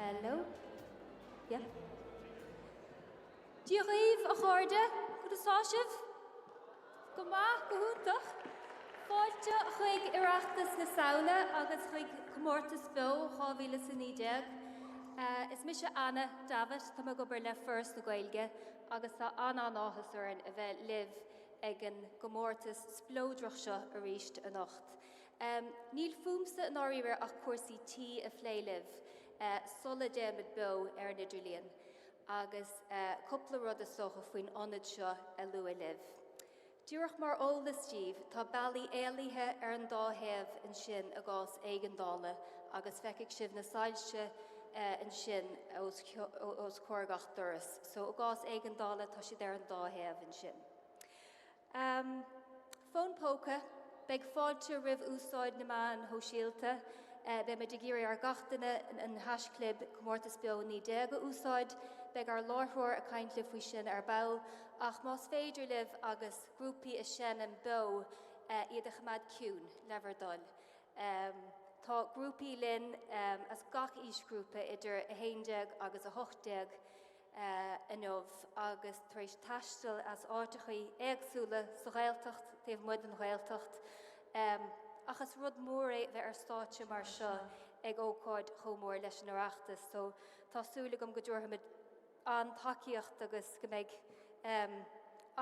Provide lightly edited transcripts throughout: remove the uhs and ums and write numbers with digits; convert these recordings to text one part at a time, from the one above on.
Hello? Yeah. Dia dhaoibh, a chairde, conas tá sibh? Go maith, go hiontach. Fáilte chuig Oireachtas na Samhna agus chuig Comórtas Beo 2019. Is mise Anna Davitt, tá mé ag obair le Foras na Gaeilge agus tá an-an-áthas orainn a bheith libh ag an gcomórtas spleodrach seo arís anocht. Níl fúmsa i ndáiríre ach cúrsaí tí a phlé libh sula dtéimid beo ar an idirlíon agus cúpla rud is dócha faoin ionad seo a lua libh. Díreach mar eolas daoibh, tá bealaí éalaithe ar an dá thaobh ansin i gcás éigeandála agus feicfidh sibh na soilse ansin os comhair gach doras. So i gcás éigeandála tá siad ar an dá thaobh ansin. Fón póca, Beidh fáilte roimh úsáid na meáin shóisialta. Beimid ag iarraidh ar gach duine an haischlib Comórtas Beo 19 a úsáid. Beidh ár láithreoir ag caint libh faoi sin ar ball. Ach más féidir libh agus grúpaí ag seinm beo iad a choimeád ciúin, le bhur dtoil. Tá grúpaí linn as gach aoisghrúpa idir 11 agus 18. inniu agus tar éis taisteal as áiteachaí éagsúla sa Ghaeltacht, taobh amuigh den Ghaeltacht. Ach is rud mór é bheith ar stáitse mar seo ag ócáid chomh mór leis an Oireachtas so tá súil agam go dtabharfaimid an-tacaíocht agus go mbeidh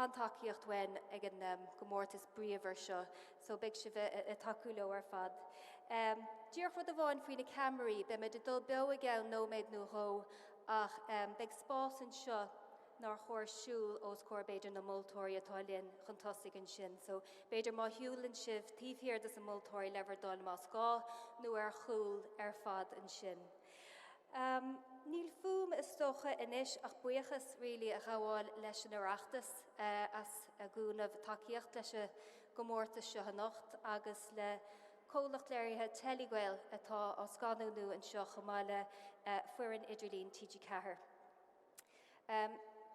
an-tacaíocht uainn ag an gcomórtas bríomhar seo so beidh sibh ag tacú leo ar fad. Díreach rud amháin faoi na ceamaraí, beimid ag dul beo i gceann nóiméad nó dhó Ach beidh spás anseo nár chóir siúl os comhair b'fhéidir na moltóirí atá linn chun tosaigh ansin. So b'fhéidir má shiúlann sibh taobh thiar dos na moltóirí le bhur dtoil más gá, nó ar chúl ar fad ansin. Níl fúm is dócha anois ach buíochas really a ghabháil leis an Oireachtas as a gcúnamh tacaíocht leis an gcomórtas seo anocht agus le Comhlacht léirithe Telegael atá á scannánú anseo chomh maith le foireann Idirlín TG4.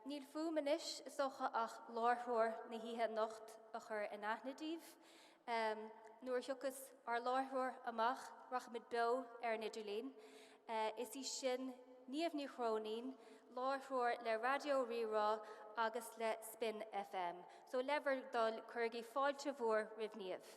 Níl fúm anois is dócha ach láithreoir na hoíche anocht a chur in aithne daoibh. Nuair a thiocfas ár láithreoir amach rachaimid beo ar an idirlíon. Is í sin Niamh Ní Chróinín, láithreoir le Raidió Rí-Rá agus le Spin FM. So le bhur dtoil cuirigí fáilte mhór roimh Niamh.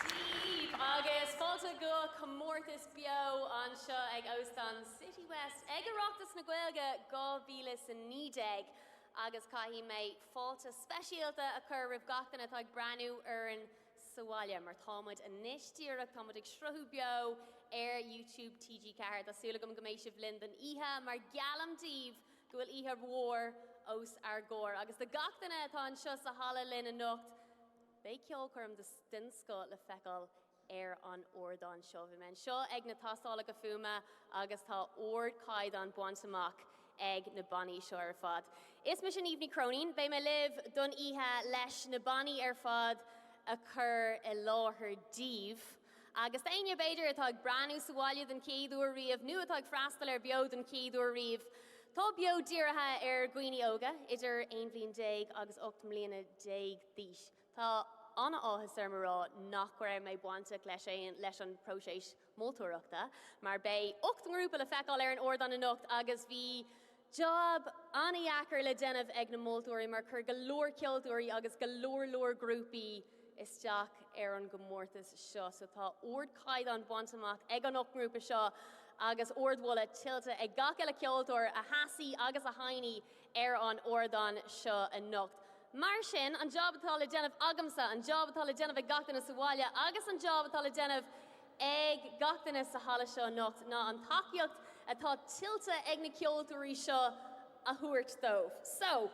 Daoibh agus fáilte go comórtas beo anseo ag Óstán Citywest ag Oireachtas na Gaeilge 2019 agus caithfidh mé fáilte speisialta a chur roimh gach duine atá ag breathnú orainn sa bhaile mar tá muid anois díreach, tá muid ag sruthú beo ar YouTube TG4. Tá súil agam go mbeidh sibh linn don oíche mar geallaim daoibh go bhfuil oíche mhór os ár gcomhair. Agus do gach duine atá anseo sa halla linn anocht, beidh ceolchoirm den scoth le feiceáil ar an ardán seo. Bhí mé anseo ag na tástálacha fuaime agus tá ardchaighdeán bainte amach ag na bannaí seo ar fad. Is mise Niamh Ní Chróinín, beidh mé libh don oíche leis na bannaí ar fad a chur i láthair daoibh. Agus d'éinne, b'fhéidir, atá ag breathnú sa bhaile den chéad uair riamh nó atá ag freastal ar Beo den chéad uair riamh, tá Beo dírithe ar dhaoine óga idir 11 bhliain agus 18 mbliana d'aois. Tá an-áthas orm a rá nach raibh mé bainteach leis leis an bpróiseas moltóireachta mar beidh 8 ngrúpa le feiceáil ar an ardán anocht agus bhí Jab an-dheacair le déanamh ag na moltóirí mar chuir go leor ceoltóirí agus go leor leor grúpaí isteach ar an gcomórtas seo. So tá ardchaighdeán bainte amach ag an 8 ngrúpa seo agus ardmholadh tuillte ag gach uile ceoltóir a sheasfaidh agus a sheinnfidh ar an ardán seo anocht. Mar sin, an jab atá le déanamh agamsa, an jab atá le déanamh ag gach duine sa bhaile agus an jab atá le déanamh ag gach duine sa halla seo anocht ná an tacaíocht atá tuillte ag na ceoltóirí seo a thabhairt dóibh. So,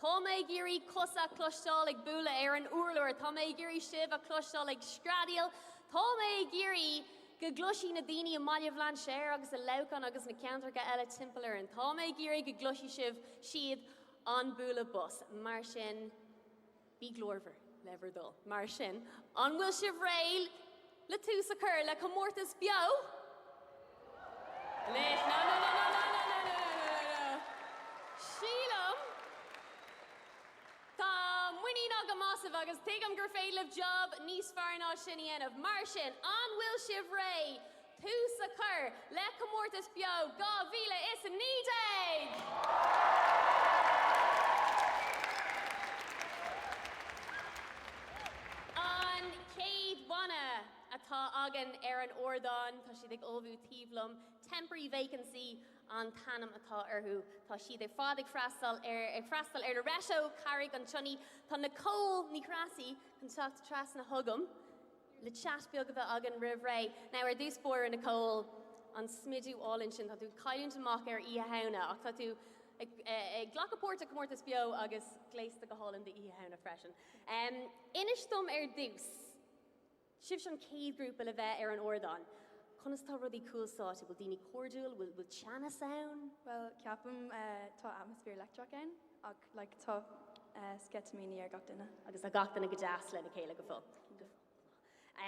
tá mé ag iarraidh cosa a chloisteáil ag bualadh ar an urlár, tá mé ag iarraidh sibh a chloisteáil ag screadaíl, tá mé ag iarraidh go gcloisfidh na daoine i mBaile Bhlainséir agus i Leamhcán agus na ceantracha eile timpeall orainn, tá mé ag iarraidh go gcloisfidh sibh, siad an bualadh bos. Mar sin, bí glórmhar, le bhur dtoil. Mar sin, an bhfuil sibh réidh le tús a chur le comórtas beo? Anois, no, no, no, no, no, no, no, no, no, no, no. Sílim, tá muinín agam. maith sibh agus tuigim gur féidir libh job níos fearr ná sin a dhéanamh. Mar sin, an bhfuil sibh réidh tús a chur le Comórtas Beo 2019? An chéad bhanna atá againn ar an ardán, tá siad ag ullmhú taobh liom, Temporary Vacancy an t-ainm atá orthu. Tá siad ar fad ag freastal ar ag freastal ar Loreto, Carraig an tSionnaigh. Tá Nicole Ní Threasaigh chun teacht trasna chugam le chat beag a bheith againn roimh ré. Now ar dtús báire Nicole, an smidiú álainn sin, tá tú ag cailliúint amach ar Oíche Shamhna ach tá tú ag ag glacadh páirt i Comórtas Beo agus gléasta go hálainn d'Oíche Shamhna freisin. Inis dom ar dtús. Sibhse an chéad ghrúpa le bheith ar an ardán. Conas tá rudaí cúl stáitse? Bhfuil daoine cairdiúil? Bhfuil bhfuil teannas ann? Bhuel, ceapaim tá atmaisféar leictreach ann ach like tá sceitimíní ar gach duine. Agus tá gach duine go deas lena chéile go fóill. Go fóill.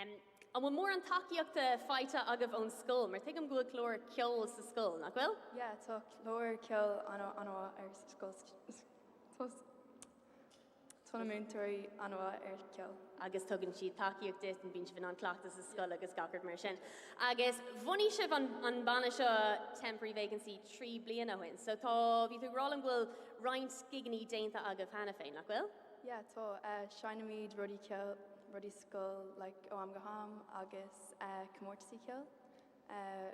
An bhfuil mórán tacaíochta faighte agaibh ón scoil? Mar tuigim go bhfuil clár ceoil sa scoil, nach bhfuil? Yeah, tá clár ceoil an-mhaith ar scoil. Tá na múinteoirí an-mhaith ar cheol. agus tugann siad tacaíocht duit, bíonn sibh in ann cleachtadh sa scoil agus gach rud mar sin. Agus bhunaigh sibh an an banna seo Temporary Vacancy 3 bliana ó shin. So tá, bhí tú ag rá liom go bhfuil roinnt gigeannaí déanta agaibh cheana féin, nach bhfuil? Yeah, tá. Seinnimid rudaí ceoil, rudaí scoil like ó am go ham agus comórtaisí ceoil.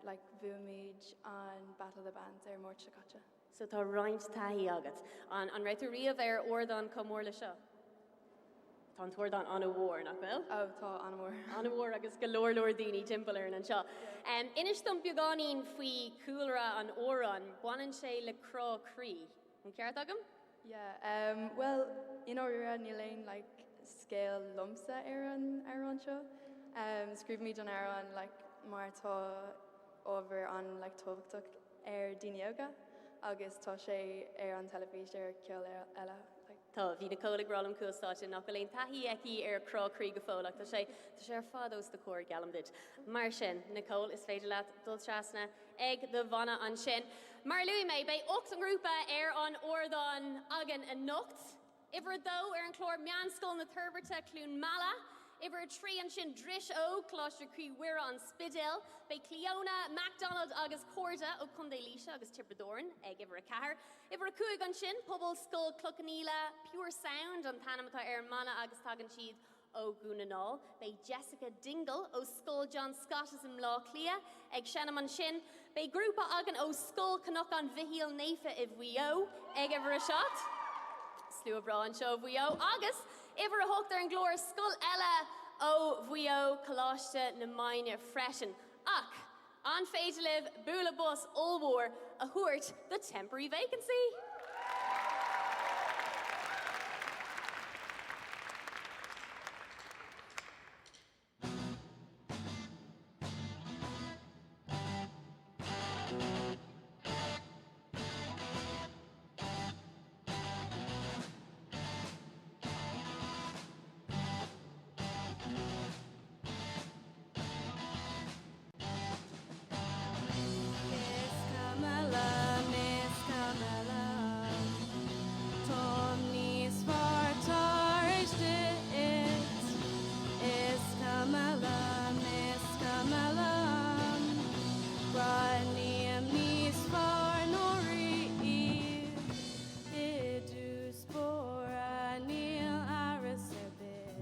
Like bhuaimid an Battle of the Bands ar Máirt seo caite. So tá roinnt taithí agat. An an raibh tú riamh ar ardán chomh mór le seo? Tá an t-ardán an-mhór, nach bhfuil? Oh, tá an-mhór. An-mhór agus go leor leor daoine timpeall orainn anseo. Inis dom beagáinín faoi chúlra an amhráin. Baineann sé le crá croí. An ceart agam? Yeah, bhuel, i ndáiríre níl aon like scéal liomsa ar an amhrán seo. Scríobhaimid an amhrán like mar tá ábhar an like tábhachtach ar daoine óga agus tá sé ar an teilifís ar ceol eile like. Tá, bhí Nicole ag rá liom cúl stáitse nach bhfuil aon taithí aici ar chrá croí go fóill ach tá sé, tá sé ar fad os do chomhair, geallaim duit. Mar sin, Nicole, is féidir leat dul trasna ag do bhanna ansin. Mar a luaigh mé, beidh 8 ngrúpa ar an ardán againn anocht. Uimhir a dó ar an chlár, Meánscoil na Toirbhirte, Cluain Meala. Uimhir a 3 ansin, Dris Óg, Coláiste Chroí Mhuire, An Spidéal. Beidh Clíona MacDonald agus Cairde ó Chontae Laoise agus Tiobraid Árann ag uimhir a 4. Uimhir a 5 ansin, Pobalscoil Chloich Chionnaola, Pure Sound an t-ainm atá ar an mbanna agus tagann siad Ó Dhún na nGall, beidh Jessica Dingle ó Scoil John Scott i mBleá Cliath ag seinm ansin. Beidh grúpa againn ó Scoil Chnocán Mhichíl Naofa i Mhaigh Eo ag uimhir a 7. Slua breá anseo i Mhaigh Eo agus uimhir a 8 ar an gclár, scoil eile ó Mhaigh Eo, Coláiste na Maighne freisin. Ach An féidir libh bualadh bos ollmhór a thabhairt do Temporary Vacancy? Is cuma liom, is cuma liom, Táim níos fearr tar éis duit. Is cuma liom, is cuma liom, Breathnaím níos fearr ná riamh. I dtús báire níl amhras ar bith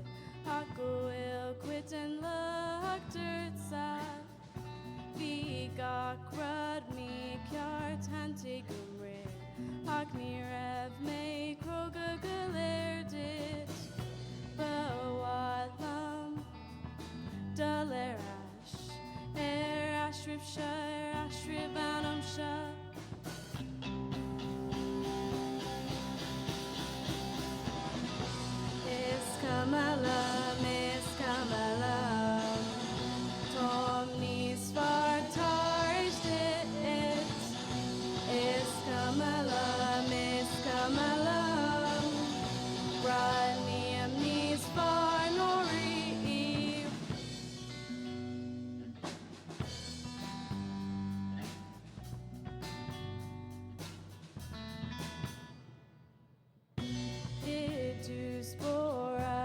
ach go bhfuil cuid den locht ortsa. Bhí gach rud mícheart, shantaigh um rith ach ní raibh mé cróga go léir duit. Ba mhaith liom dul ar ais, ar ais roimh seo, ar ais roimh an am seo. Is cuma liom, is cuma liom, Táim níos fearr tar éis duit. Is cuma liom, is cuma liom, Breathnaím níos fearr ná riamh. I dtús báire.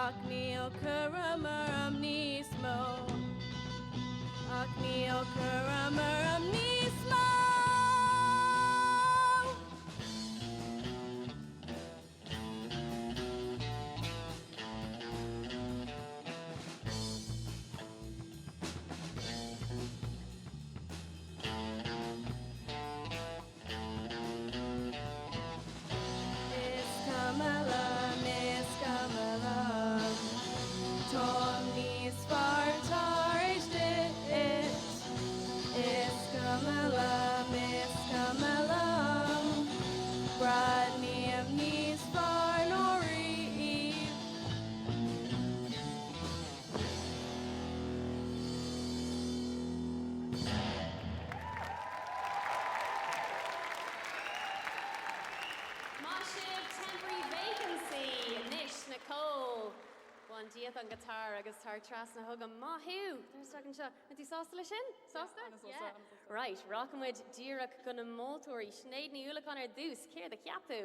Ach níl cúram orm níos mó. Ach níl cúram orm níos mó. Is cuma liom, is cuma liom, Táim níos fearr tar éis duit. Is cuma liom, is cuma liom, Breathnaím níos fearr ná riamh. Maith sibh, Temporary Vacancy! Anois, Nicole, bain díot an guitar agus tar trasna chugam. Maith thú! Tar isteach anseo. An tú sásta leis sin? Sásta? Yeah. Right, rachaidh muid díreach go na moltóirí. Sinéad Ní Uallacháin ar dtús, céard a cheap tú?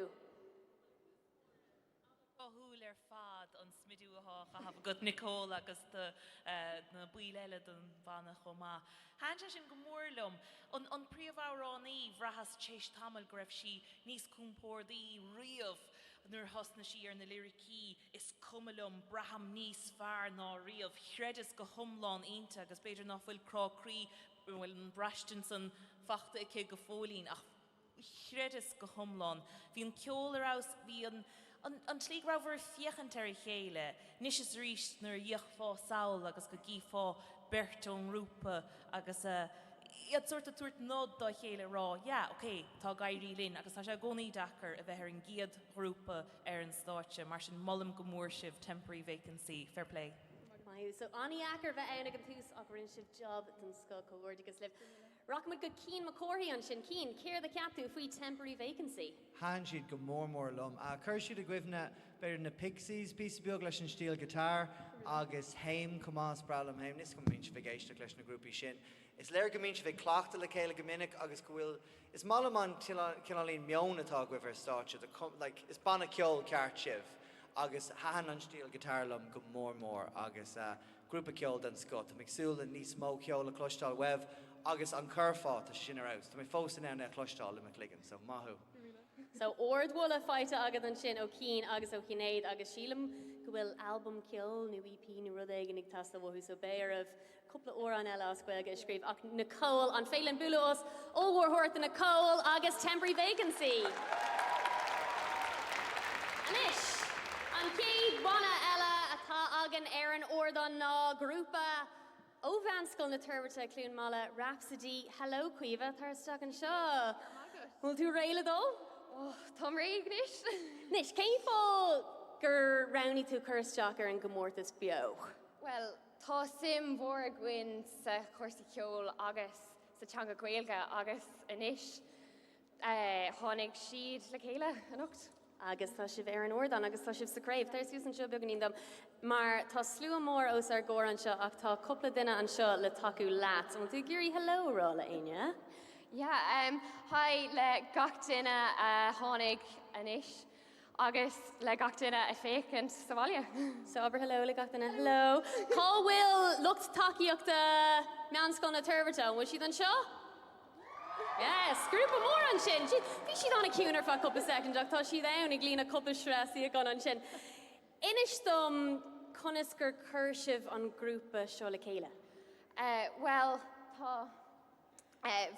An-tráthúil ar fad an smidiú atá á chaitheamh agat Nicole agus do na baill eile den bhanna chomh maith. Thaitin sé sin go mór liom. An príomhamhránaí, bhraitheas tar éis tamaill go raibh sí níos compórdaí riamh nuair a thosnaigh sí ar na liricí, is cuma liom, braithim níos fearr ná riamh. Chreideas go hiomlán inti agus b'fhéidir ná fuil crá croí, bhfuil an braistint san fachta aici go fóillín ach, Chreideas go hiomlán. Bhí an ceol ar fheabhas, bhí an, an tslí go rabhabhair ag féachaint ar a chéile, anois is arís nuair a fhéachfá sall agus go gcífeá beirt ón ngrúpa agus iad sórt ag tabhairt nod dá chéile ag rá yeah, ok, tá ag éirí linn agus tá sé i gcónaí deacair a bheith ar an gcéad ghrúpa ar an stáitse, mar sin molaim go mór sibh, Temporary Vacancy, fair play. Maith thú. So an-dheacair bheith ann ag an tús ach rinne sibh job den scoth, comhghairdeachas libh. Rachaidh muid go Cian Mac Cárthaigh ansin. Cian, céard a cheap tú faoi Temporary Vacancy? Thaitin siad go mór mór liom. Chuir siad i gcuimhne b'fhéidir na Pixies píosa beag leis an stíl guitar agus Haim chomh maith, is breá liom Haim. Níl 's agam an mbíonn sibh ag éisteacht leis na grúpaí sin. Is léir go mbíonn sibh ag cleachtadh le chéile go minic agus go bhfuil, is maith liom an cineáilín meon atá agaibh ar stáitse, the like is banna ceoil ceart sibh agus thaitin an stíl guitar liom go mór mór agus Grúpa ceoil den scoth. Tá mé ag súil le níos mó ceoil a chloisteáil uaibh agus an curfá, tá sé sin ar fheabhas. Tá mé fós in ann é a chloisteáil i mo chloigeann, so maith thú. So ardmholadh faighte agat ansin ó Cian agus ó Shinéad agus sílim go bhfuil albam ceoil nó EP nó rud éigin ag teastáil uathu so beidh oraibh cúpla amhrán eile as Gaeilge a scríobh ach Nicole, an féidir linn bualadh bos ollmhór a thabhairt do Nicole agus Temporary Vacancy? Anois, an chéad bhanna eile atá againn ar an ardán ná grúpa ó Mheánscoil na Toirbhirte, Cluain Meala, Rhapsody. Hello Caoimhe, tar isteach anseo. Bhfuil tú réidh le dul? Oh, táim réidh anois. Anois, cén fáth gur roghnaigh tú cur isteach ar an gcomórtas beo? Bhuel, Tá suim mhór againn sa chúrsaí ceoil agus sa teanga Gaeilge agus anois tháinig siad le chéile anocht. Agus tá sibh ar an ardán agus tá sibh sa craobh. Tar suas anseo beagáinín dom mar tá slua mór os ár gcomhair anseo ach tá cúpla duine anseo le tacú leat. An bhfuil tú ag iarraidh hello a rá le éinne? Yeah, um, hi le gach duine a tháinig anois. Agus le gach duine ag féachaint sa bhaile. So abair hello le gach duine. Hello. Cá bhfuil lucht tacaíochta Meánscoil na Toirbhirte? An bhfuil siad anseo? Yes, grúpa mór ansin. Bhí siad an-chiúin ar feadh cúpla soicind ach tá siad ann ag líonadh cúpla sraith suíochán ansin. Inis dom conas gur chuir sibh an grúpa seo le chéile? Bhuel, tá.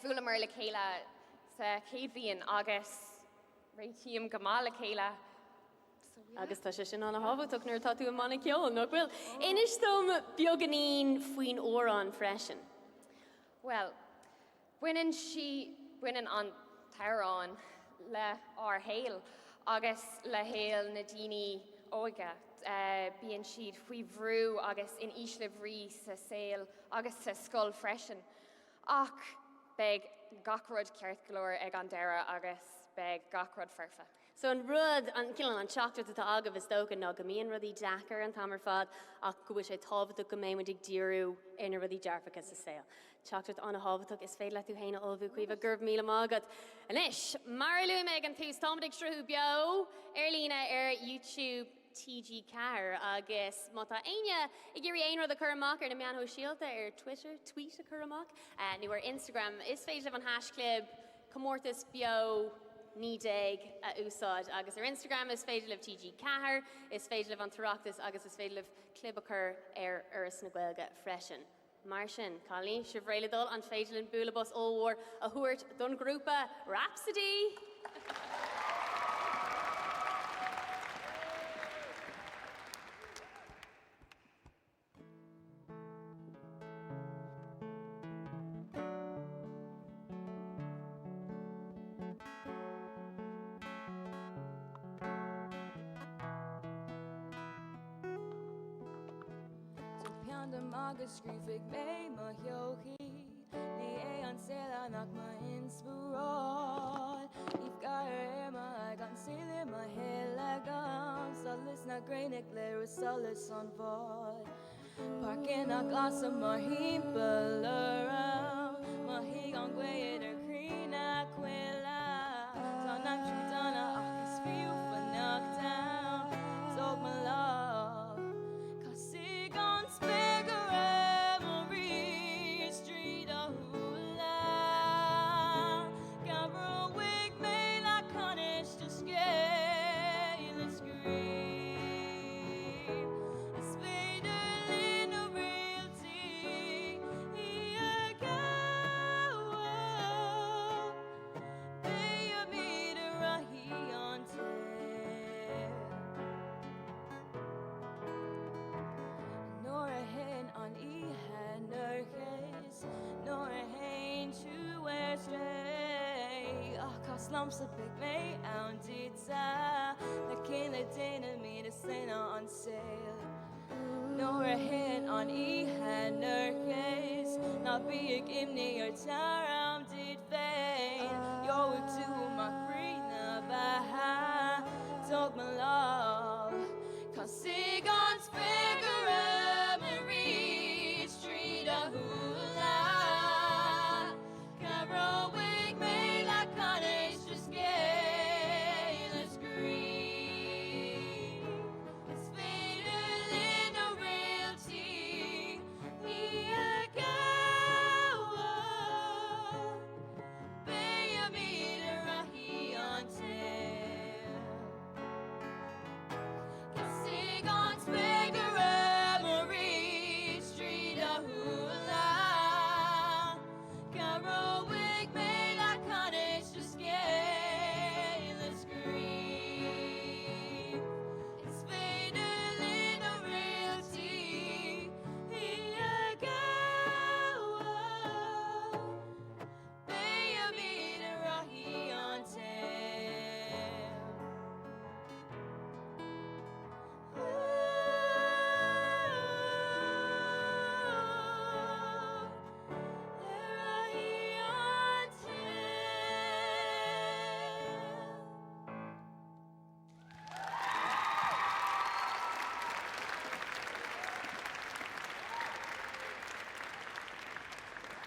Bhuaileamar le chéile sa chéad bhliain agus réitím go maith le chéile so yeah. Agus tá sé sin an-thábhachtach nuair atá tú i mbanna ceoil, nach bhfuil? Inis dom beagáinín faoin amhrán freisin. Bhuel, baineann sí, baineann an t-amhrán le ár shaol agus le shaol na daoine óige. Bíonn siad faoi bhrú agus in ísle bhrí sa saol agus sa scoil freisin. Ach beidh gach rud ceart go leor ag an deireadh agus beidh gach rud foirfe. So an rud, an cineál, an teachtaireacht atá agaibh is dócha ná go mbíonn rudaí deacair an t-am ar fad ach go bhfuil sé tábhachtach go mbeidh muid ag díriú ar na rudaí dearfacha sa saol. Teachtaireacht an-thábhachtach, is féidir leat tú féin a ullmhú Caoimhe, go raibh míle maith agat. Anois, mar a luaigh mé ag an tús, táimid ag sruthú beo ar líne ar YouTube. TG4 agus má tá éinne ag iarraidh aon rud a chur amach ar na meáin shóisialta, ar Twitter, tweet a chur amach, nó ar Instagram, is féidir libh an haischlib Comórtas Beo 19 a úsáid agus ar Instagram is féidir libh TG4, is féidir libh an tOireachtas agus is féidir libh clib a chur ar Fhoras na Gaeilge freisin. Mar sin, cailíní, sibh réidh le dul? An féidir linn bualadh bos ollmhór a thabhairt don ghrúpa Rhapsody? Tóg peann dom agus scríobfaidh mé mo thodhchaí Ní hé an saol ann ach m'inspioráid Aoibh gháire ar m'aghaidh an saol i mo shuile agam Solas na gréine ag léiriú solas an bháid Páirceanna glasa mar thimpeall orm Mothaigh an ghaoth idir crainn coille Tá an aimsir dona ach is fiú fanacht ann Tóg mo lámh Casfaidh an spéir go réidh arís trí do shúile Cabhróidh mé leat chun do scéal a scríobh Is féidir linn na réaltaí a ghabháil Beimid ar reathaí an tsaoil. Nuair a théann an oíche i ndorchadas, nuair a théann tú ar strae, ach cas liomsa beidh mé ann duitse, le chéile déanfaimid is sine an saol. Nuair a théann an oíche i ndorchadas, ná bí ag imní ort tar am duit féin, gheobhaidh tú amach brí na beatha, tóg mo lámh. Casfaidh an spéir go réidh arís trí do shúile. Cabhróidh mé leat chun do scéal a scríobh. Is féidir linn na réaltaí a ghabháil. Beimid ar reathaí an tsaoil. Casfaidh an spéir go réidh arís trí do shúile. Cabhróidh mé leat chun do scéal a scríobh. Is féidir linn na réaltaí a ghabháil. Beimid ar reathaí an tsaoil. Ar reathaí an tsaoil.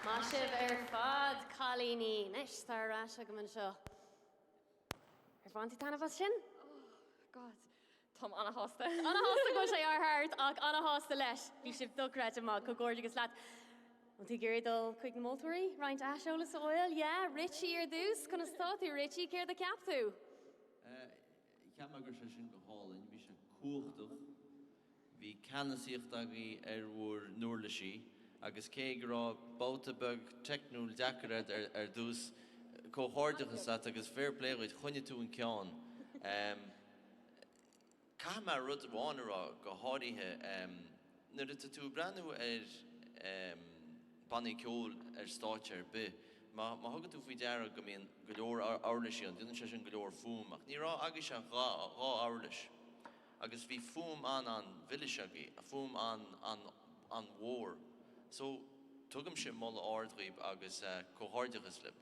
Maith sibh ar fad, cailíní. Anois, tá ar ais agam anseo. Ar bhain tú taitneamh as sin? Oh, God. Táim ana-shásta. Ana-shásta go bhfuil sé thart ach ana-shásta leis. Bhí sibh dochreidte maith, comhghairdeachas leat. An tú ag iarraidh dul chuig na moltóirí? Roinnt aiseolas a fháil? Yeah, Richie ar dtús. Conas tá tú, Richie? Céard a cheap tú? Cheap mé go raibh sé sin go hálainn, bhí sé cumhachtach, bhí ceannasaíocht agaibh ar bhur n-uirlisí agus cé go raibh babhta beag teicniúil deacair agat ar dtús, comhghairdeachas leat agus fair play dhuit, choinnigh tú an ceann. Caithfidh mé rud amháin a rá, go háirithe nuair atá tú ag breathnú ar bannaí ceoil ar stáitse ar bith, má thugann tú faoi deara go mbíonn go leor uirlisí ann, déanann sé sin go leor fuaim, ach ní raibh agaibhse ach dhá uirlis agus bhí fuaim an-an-mhilis agaibh, fuaim an-an-mhór. So, tugaimse moladh ard dhaoibh agus comhghairdeachas libh.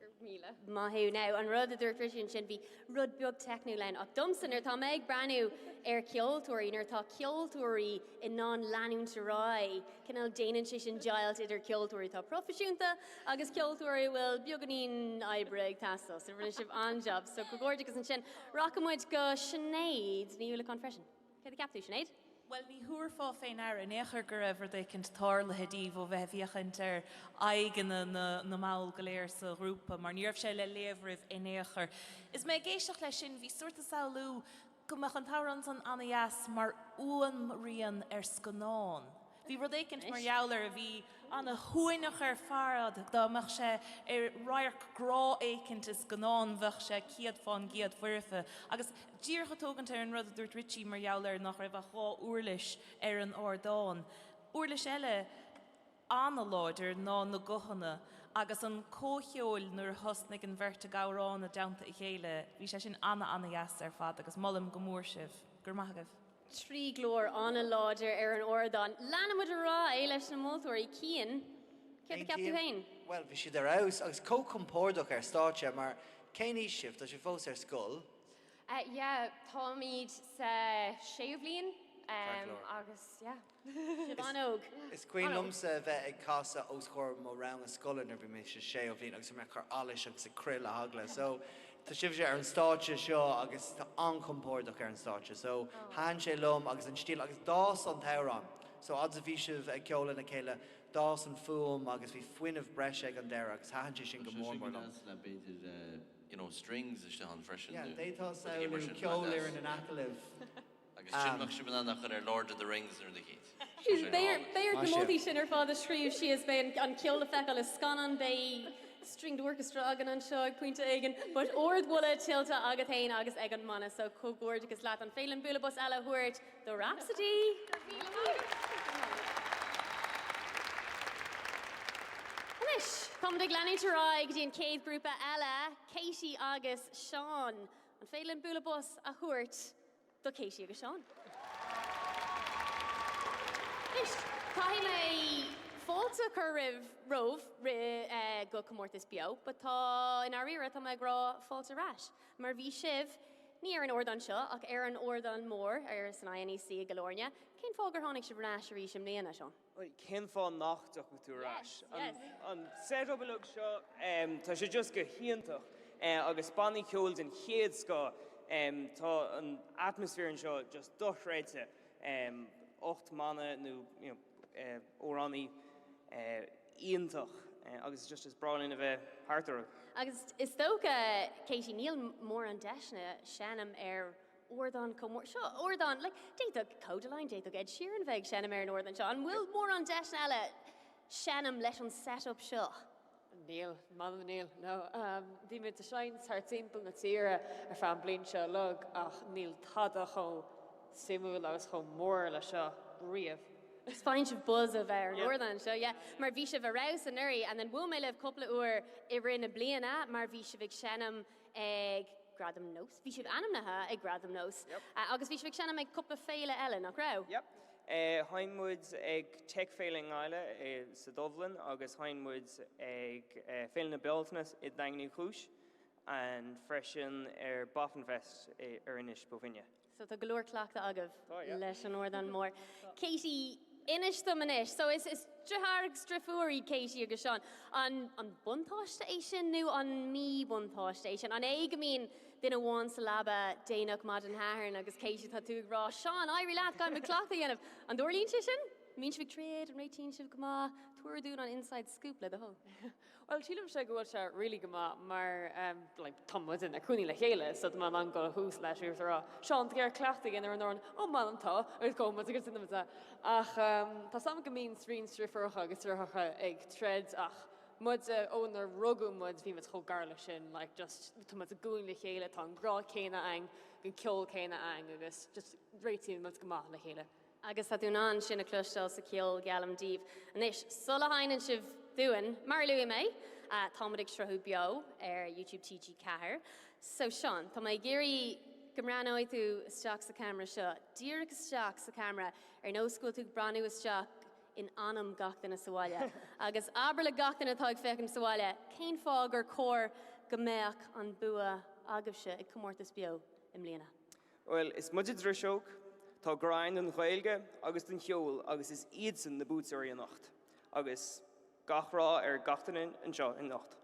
Go raibh. Míle. Maith thú. Now, an rud a dúirt Richie ansin, bhí rud beag teicniúil ann, ach domsa, nuair atá mé ag breathnú ar ceoltóirí, nuair atá ceoltóirí in ann leanúint ar aghaidh, cineál déanann sé sin deighilt idir ceoltóirí atá proifisiúnta agus ceoltóirí a bhfuil beagáinín oibre ag teastáil. So rinne sibh an-jab. So comhghairdeachas ansin. Rachaidh muid go Sinéad Ní Uallacháin freisin. Céard a cheap tú, Sinéad? Bhuel, ní thabharfá fé ndeara in aon chor go raibh rud éicint tarlaithe daoibh ó bheith ag féachaint ar aghaidheanna na mball go léir sa ghrúpa, mar ní raibh sé le léamh oraibh in aon chor. Is mé ag éisteacht leis sin, bhí sórt ag samhlú go mbeadh an t-amhrán san ana-dheas mar fhuaimrian ar scannán. Bhí rud éicint mar gheall air a bhí ana-shuaimhneach ar fad, dá mbeadh sé i radharc grá éicint i scannán bheadh sé 100% foirfe. Agus díreach ag tógaint ar an rud a dúirt Richie mar gheall ar nach raibh ach 2 uirlis ar an ardán, uirlis eile ana-láidir ná na guthanna agus an comhcheoil nuair a thosnaigh an bheirt ag amhrán i dteannta a chéile, bhí sé sin ana-ana-dheas ar fad agus molaim go mór sibh. Go raibh maith agaibh. 3 glór an-láidir ar an ardán. Leanfaidh muid ar aghaidh leis na moltóirí. Cian, céard a cheap tú féin? Bhuel, bhí siad ar fheabhas agus chomh compordach ar stáitse mar cén aois sibh? Tá sibh fós ar scoil? Yeah, táimid sa séú bhliain agus yeah. Sibh an-óg. Is cuimhin liomsa a bheith ag casadh os comhair mo ranga scoile nuair a bhí mé sa séú bhliain agus bhí mé ag cur allais agus ag crith le heagla. So tá sibhse ar an stáitse seo agus tá an-chompordach ar an stáitse. So thaitin sé liom agus an stíl agus d'fhás an t-amhrán. So fhad is a bhí sibh ag ceol lena chéile d'fhás an fuaim agus bhí fuinneamh breise ag an deireadh agus thaitin sé sin go mór mór liom. Tá sé sin go deas le b'fhéidir you know strings istigh ann freisin Yeah, d'fhéadfá samhlú ceolfhoireann in aice libh. Agus sin bheadh sibh in ann a chur ar Lord of the Rings nó rud eicínt. Beidh ort na moltaí sin ar fad a scríobh síos, beidh an ceol le feiceáil i scannán, beidh stringed orchestra againn anseo ag pointe éigin, but ardmholadh tuillte agat féin agus ag an mbanna, so comhghairdeachas leat. An féidir linn bualadh bos eile a thabhairt do Rhapsody? Anois, táimid ag leanúint ar aghaidh go dtí an chéad ghrúpa eile, Katie agus Seán. An féidir linn bualadh bos a thabhairt do Katie agus Seán. Anois, caithfidh mé fáilte a chur roimh, romhaibh, go comórtas beo, but tá, i ndáiríre, tá mé ag rá fáilte ar ais, mar bhí sibh, ní ar an ardán seo, ach ar an ardán mór ar san INEC i gCill Airne. Cén fáth gur tháinig sibh ar ais arís i mbliana, Seán? Cén fáth nach dtiocfadh tú ar ais? An set-up uilig seo, tá sé just go hiontach agus bannaí ceoil den chéad scoth. Tá an atmaisféar anseo just dochreidte. 8 mbanna nó amhránaí iontach agus just is breá linn a bheith thart orthu. Agus is dócha, Katie, níl mórán deiseanna seinm ar ardán chomh mór seo, ardán, like, d'fhéadfadh Kodaline, d'fhéadfadh Ed Sheeran bheith ag seinm ar an ardán seo. An bhfuil mórán deiseanna eile seinm leis an set-up seo? Níl, m'anam níl, no. Bhí muid ag seinnt thart timpeall na tíre ar feadh an bliain seo uilig ach níl tada chomh suimiúil agus chomh mór le seo riamh. Is faigheann sibh buzz ó bheith ar an ardán seo, yeah. Mar bhí sibh ar fheabhas anuraidh and then bhuail mé libh cúpla uair i rith na bliana mar bhí sibh ag seinm ag Gradaim Nós. Bhí sibh ainmnithe ag Gradaim Nós. Yep. Agus bhí sibh ag seinm ag cúpla féile eile, nach raibh? Yep. Sheinn muid ag Tech Féile i nGaillimh sa Dubhlinn agus sheinn muid ag Féile na Bealtaine i nDaingean Uí Chúis and freisin ar Boffin Fest ar Inis Bó Finne. So tá go leor cleachtadh agaibh leis an ardán mór. Katie, inis dom anois, so is deartháir agus deirfiúr iad Katie agus Seán. An an buntáiste é sin nó an míbhuntáiste é sin? An é go mbíonn duine amháin sa leaba déanach maidin Shathairn agus Katie tá tú ag rá Seán, éirigh leat, caithfidh muid cleachtadh a dhéanamh. An dtarlaíonn sé sin? An mbíonn sibh ag troid, an réitíonn sibh go maith? Tabhair dúinn an inside scoop le do thoil. Bhuel, sílimse go bhfuil sé really go maith mar like tá muid inár gcónaí le chéile so tá mé in ann dul thuas leis agus a rá Seán, tá tú ag iarraidh cleachtadh a dhéanamh ar an amhrán, ó m'anam tá agus gabhann muid agus déanann muid é. Ach tá 's agam go mbíonn roinnt deirfiúracha agus deartháireacha ag troid ach muid ónar rugadh muid bhí muid chomh gar leis sin like just tá muid i gcónaí le chéile, tá an grá céanna againn, an ceol céanna againn agus just réitíonn muid go maith le chéile. Agus tá tú in ann sin a chloisteáil sa cheol, geallaim daoibh. Anois, sula sheinneann sibh dúinn, mar a luaigh mé, táimid ag sruthú beo ar YouTube TG4. So, Seán, tá mé ag iarraidh go mbreathnóidh tú isteach sa cheamara seo, díreach isteach sa cheamara, ar nós go bhfuil tú ag breathnú isteach in anam gach duine sa bhaile. Agus abair le gach duine atá ag féachaint sa bhaile, cén fáth gur cóir go mbeadh an bua agaibhse ag Comórtas Beo i mbliana? Bhuel, is muide Driseog, tá grá againn don Ghaeilge agus don cheol agus is iadsan na buaiteoirí anocht. Agus gach rath ar gach duine anseo anocht.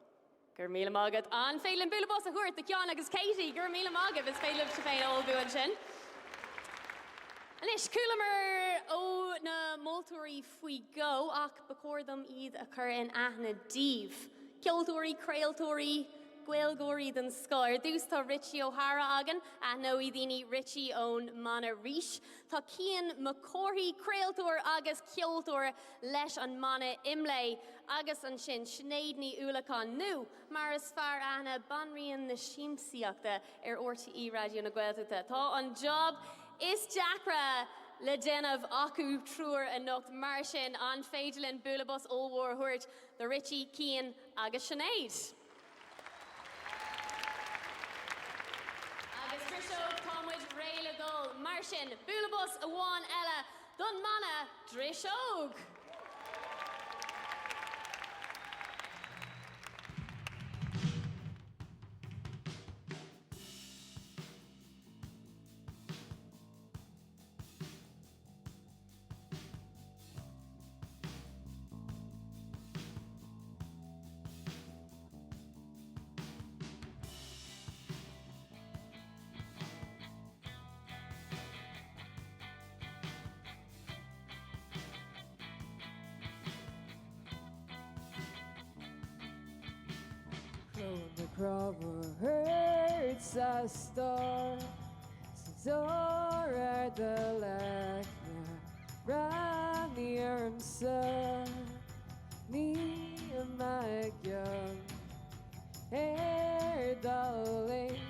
Go raibh míle maith agat. An féidir linn bualadh bos a thabhairt do Sheán agus Katie? Go raibh míle maith agaibh. Is féidir libhse féin ullmhú ansin. Anois, chualamar ó na moltóirí faoi dhó ach ba chóir dom iad a chur in aithne daoibh. Ceoltóirí, craoltóirí, Gaeilgeoirí den scoth. Ar dtús tá Richie O'Hara againn. Aithneoidh daoine Richie ón mbanna Rís. Tá Cian Mac Cárthaigh, craoltóir agus ceoltóir leis an mbanna IMLÉ. Agus ansin Sinéad Ní Uallacháin, nó mar is fearr aithne, Banríon na Siamsaíochta ar RTÉ Raidió na Gaeltachta. Tá an job is deacra le déanamh acu triúr anocht, mar sin an féidir linn bualadh bos ollmhór a thabhairt do Richie, Cian agus Sinéad? Agus Driseog, tá muid réidh le dul. Mar sin, bualadh bos amháin eile don mbanna Driseog! Cló na crábhair sa stór. Sa ar do leicne breathnaigh ormsa Níl mé i gcion ar do léas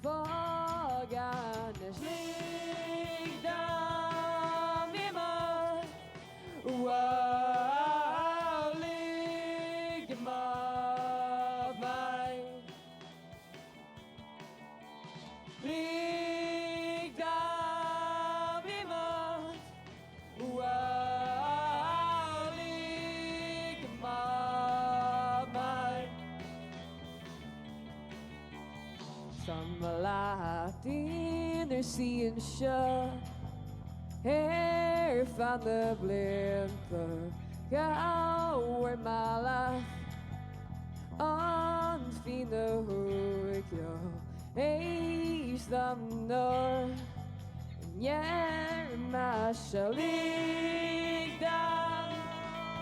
Fág anois Lig dom imeacht Wow lig amach mé. Lig dom imeacht, wow, lig amach mé. Tá mé leat inár suí anseo ar feadh na blianta, cabhair mé leat. An fíon a shuaiceadh, éist liom nuair a ndeir mise lig dom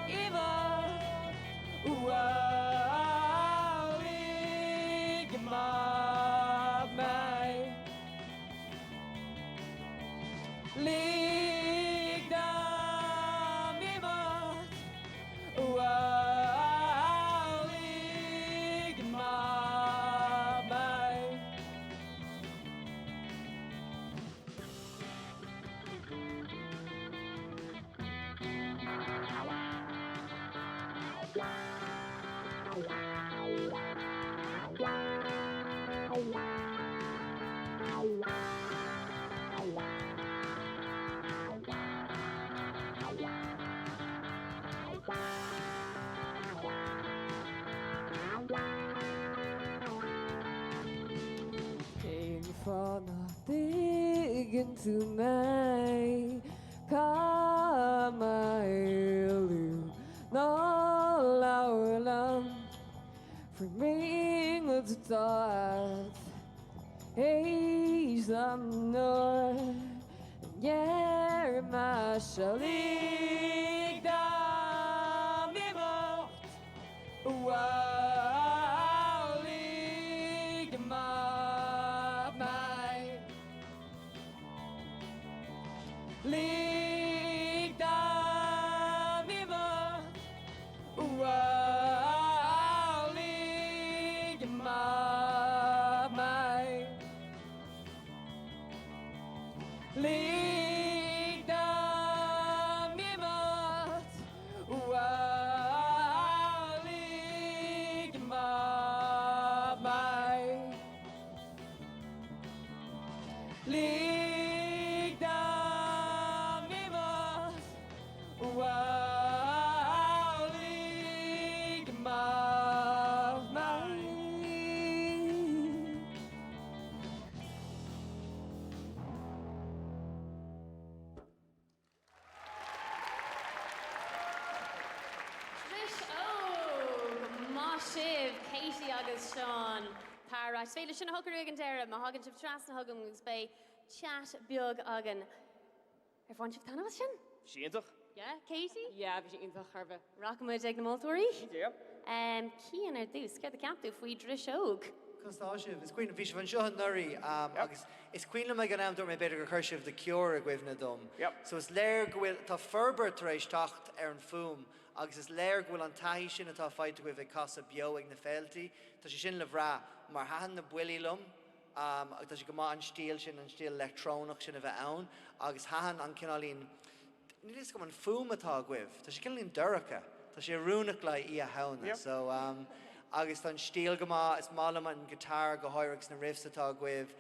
imeacht, wow, lig amach mé. Lig dom imeacht. Wow, lig amach mé. Cén fáth nach dtuigeann tú mé? Caithfidh mé éalú? Ná labhair liom faoin mbrionglóid atá agat. Éist liom nuair a ndeir mise lig dom imeacht, wow, lig amach mé. Lig dom imeacht, wow, lig amach mé. Lig dom imeacht, wow, lig. agus Seán. Tar ais. Is féidir sin a shocrú ag an deireadh má thagann sibh trasna chugam agus beidh chat beag againn. Ar bhain sibh taitneamh as sin? Bhí sé iontach. Yeah, Katie? Yeah, bhí sé iontach thar a bheith. Rachaidh muid ag na moltóirí. Cinnte, yeah. Um, Cian ar dtús, céard a cheap tú faoi Dris Óg? Conas tá sibh? Is cuimhin, bhí sibh anseo anuraidh um, agus is cuimhin liom ag an am dúirt mé b'fhéidir gur chuir sibh The Cure i gcuimhne dom. Yep. So is léir go bhfuil, tá forbairt tar éis teacht ar an fuaim agus is léir go bhfuil an taithí sin atá faighte agaibh ag casadh beo ag na féiltí, tá sé sin le bhrath mar thaitin na buillí liom, agus tá sé go maith an stíl sin, an stíl leictreonach sin a bheith ann agus thaitin an cineáilín, níl a fhios agam an fuaim atá agaibh, tá sé cineáilín dorcha, tá sé oiriúnach le Oíche Shamhna so agus tá an stíl go maith, is maith liom an guitar go háirithe agus na riffs atá agaibh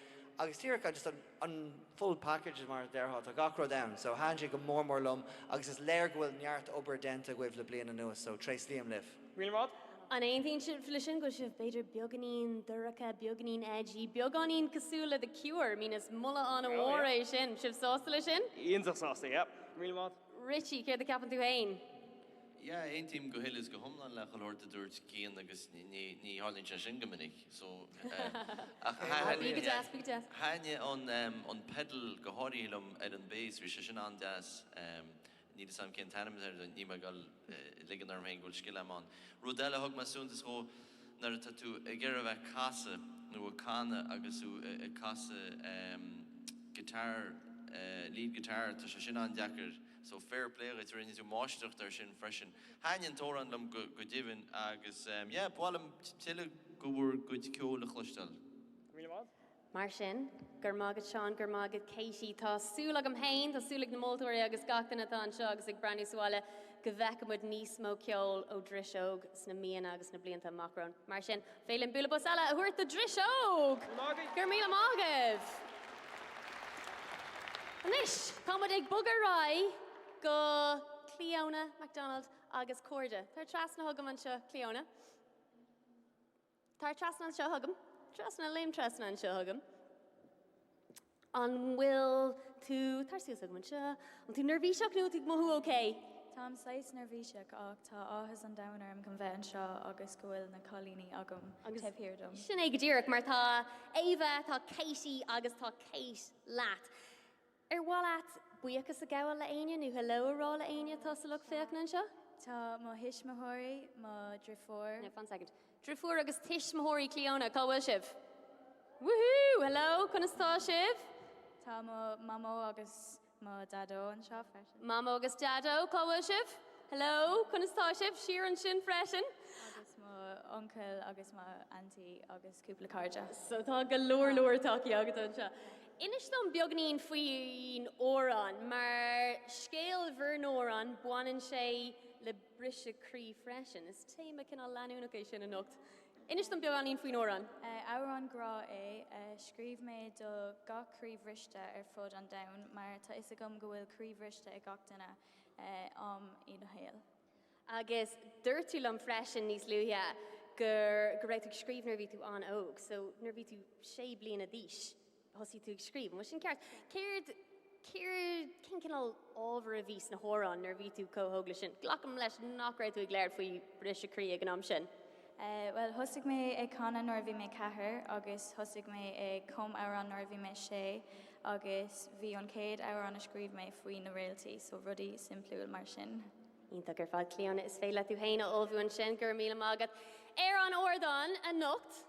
agus díreach just an, an full package mar a déarfá, tá gach rud ann so thaitin sé go mór mór liom agus is léir go bhfuil neart obair déanta agaibh le bliain anuas so tréaslaím libh. Míle maith. An aontaíonn sibh leis sin, go bhfuil sibh b'fhéidir beagáinín dorcha, beagáinín edgy, beagáinín cosúil le The Cure? I mean is moladh an-mhór é sin. Sibh sásta leis sin? Iontach sásta, yeah. Míle maith. Richie, céard a cheapann tú féin? Yeah, aontaím go huile is go hiomlán le chuile shórt a dúirt Cian agus ní ní tharlaíonn sé sin go minic so ach Bí go deas, bí go deas. thaitnigh an an pedal go háirithe liom ar an bass, bhí sé sin an-deas. Níl fhios a'm cén t-ainm atá air, níl mé ag dul ligean orm féin go bhfuil scil a'm ann. Rud eile a thug mé suntas dhó, nuair atá tú ag iarraidh a bheith ag casadh nó ag canadh agus tú ag casadh guitar, lead guitar, tá sé sin an-deacair. So fair play dhuit, rinne tú máistreacht air sin freisin. Thaitin an t-amhrán liom go deimhin agus yeah, ba mhaith liom tuilleadh de bhur gcuid ceoil a chloisteáil. Míle maith. Mar sin, go raibh maith agat Seán, go raibh maith agat Katie. Tá súil agam féin, tá súil ag na moltóirí agus gach duine atá anseo agus ag breathnú sa bhaile go bhfeicfidh muid níos mó ceoil ó Dris Óg sna míonna agus sna blianta amach romhainn. Mar sin, féidir linn bualadh bos eile a thabhairt do Dris Óg! Go raibh míle maith agaibh! Anois, tá muid ag bogadh ar aghaidh go Clíona McDonald agus Cairde. Tar trasna chugam anseo, Clíona. Tar trasna anseo chugam. Trasna, léim trasna anseo chugam. An bhfuil tú, tar suas chugam anseo, an tú neirbhíseach nó tú ag mothú ok? Táim saghas neirbhíseach ach tá áthas an domhain orm chun bheith anseo agus go bhfuil na cailíní agam taobh thiar dom. Sin é go díreach mar tá Ava, tá Katie agus tá Kate leat. Ar mhaith leat buíochas a ghabháil le éinne nó hello a rá le éinne atá sa lucht féachana anseo? Tá mo thuismitheoirí, mo dhrifiúr. Now, fan second. Drifiúr agus tuismitheoirí Clíona, cá bhfuil sibh? Woohoo! Hello, conas tá sibh? Tá mo mamó agus mo dhaideo anseo freisin. Mamó agus Daideo, cá bhfuil sibh? Hello, conas tá sibh? Siar ansin freisin. Agus mo uncail agus mo auntie agus cúpla cairde. So tá go leor leor tacaí agat anseo. Inis dom beagainín faoin amhrán, mar scéal bhur n-amhrán, baineann sé le briseadh croí freisin. Is téama cineál leanúnach é sin anocht. Inis dom beagáinín faoin amhrán. Amhrán grá é, a scríobh mé do gach croí bhriste ar fud an domhain, mar tá fhios agam go bhfuil croí bhriste ag gach duine am ina shaol. Agus dúirt tú liom freisin níos luaithe gur go raibh tú ag scríobh nuair a bhí tú an-óg, so nuair a bhí tú sé bliana d'aois thosaigh tú ag scríobh. An bhfuil sin ceart? Céard, céard, cén cineál ábhar a bhí sna hamhráin nuair a bhí tú chomh hóg leis sin? Glacaim leis nach raibh tú ag labhairt faoi briseadh croí ag an am sin. Bhuel, thosaigh mé ag canadh nuair a bhí mé ceathair agus thosaigh mé ag cum amhrán nuair a bhí mé sé agus bhí an chéad amhrán a scríobh mé faoi na réaltaí, so rudaí simplí mar sin. Iontach ar fad, Clíona. Is féidir leat tú féin a ullmhú ansin. Go raibh míle maith agat. Ar an ardán anocht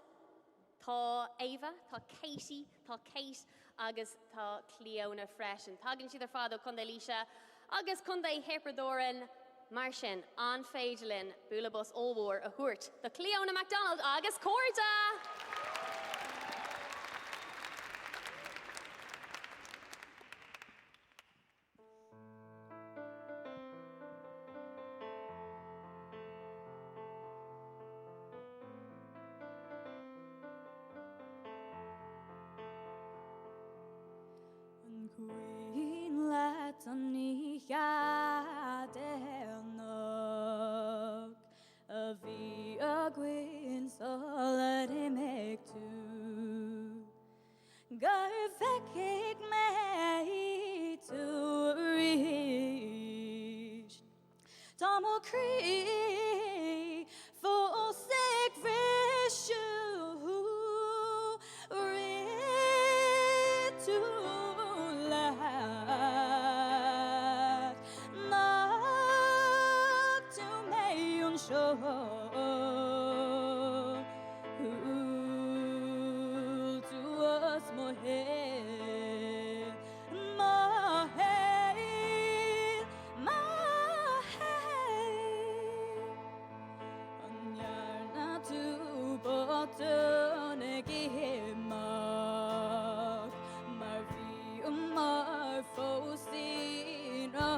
tá Ava, tá Katie, tá Kate agus tá Clíona freisin. Tagann siad ar fad ó Contae Laoise agus Contae Thiobraid Árann. Mar sin, an féidir linn bualadh bos ollmhór a thabhairt do Clíona McDonald agus Cairde! An cuimhin leat an oíche dheireanach a bhí againn sular imigh tú? Go bhfeicfidh mé tú arís. Tá mo chroí fós ag briseadh. anseo. Shiúil tú as mo shaol, mo shaol, mo shaol. An ndearna tú botún ag imeacht mar bhíomar fós i ngrá?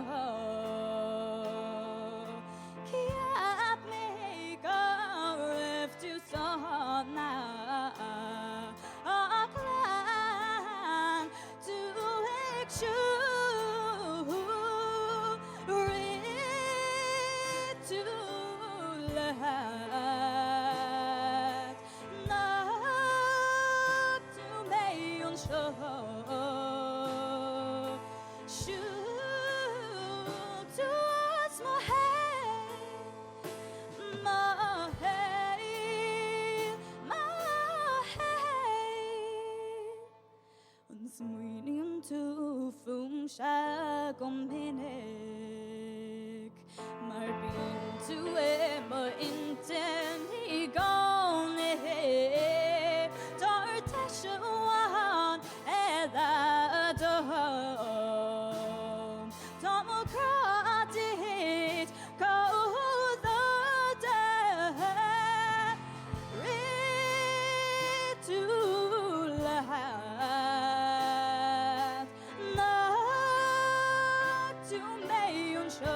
Cheap mé go raibh tú sona ach lean tú ag siúl, rith tú leat, d'fhág tú mé anseo. Shiúil tú as mo shaol, mo shaol, mo shaol. An smaoiníonn tú fúmsa go minic mar bíonn tú i m'intinn i gcónaí. Tabhair deis amháin eile dom. Tá mo ghrá duit chomh láidir. Rith tú leat. D'fhág tú mé anseo.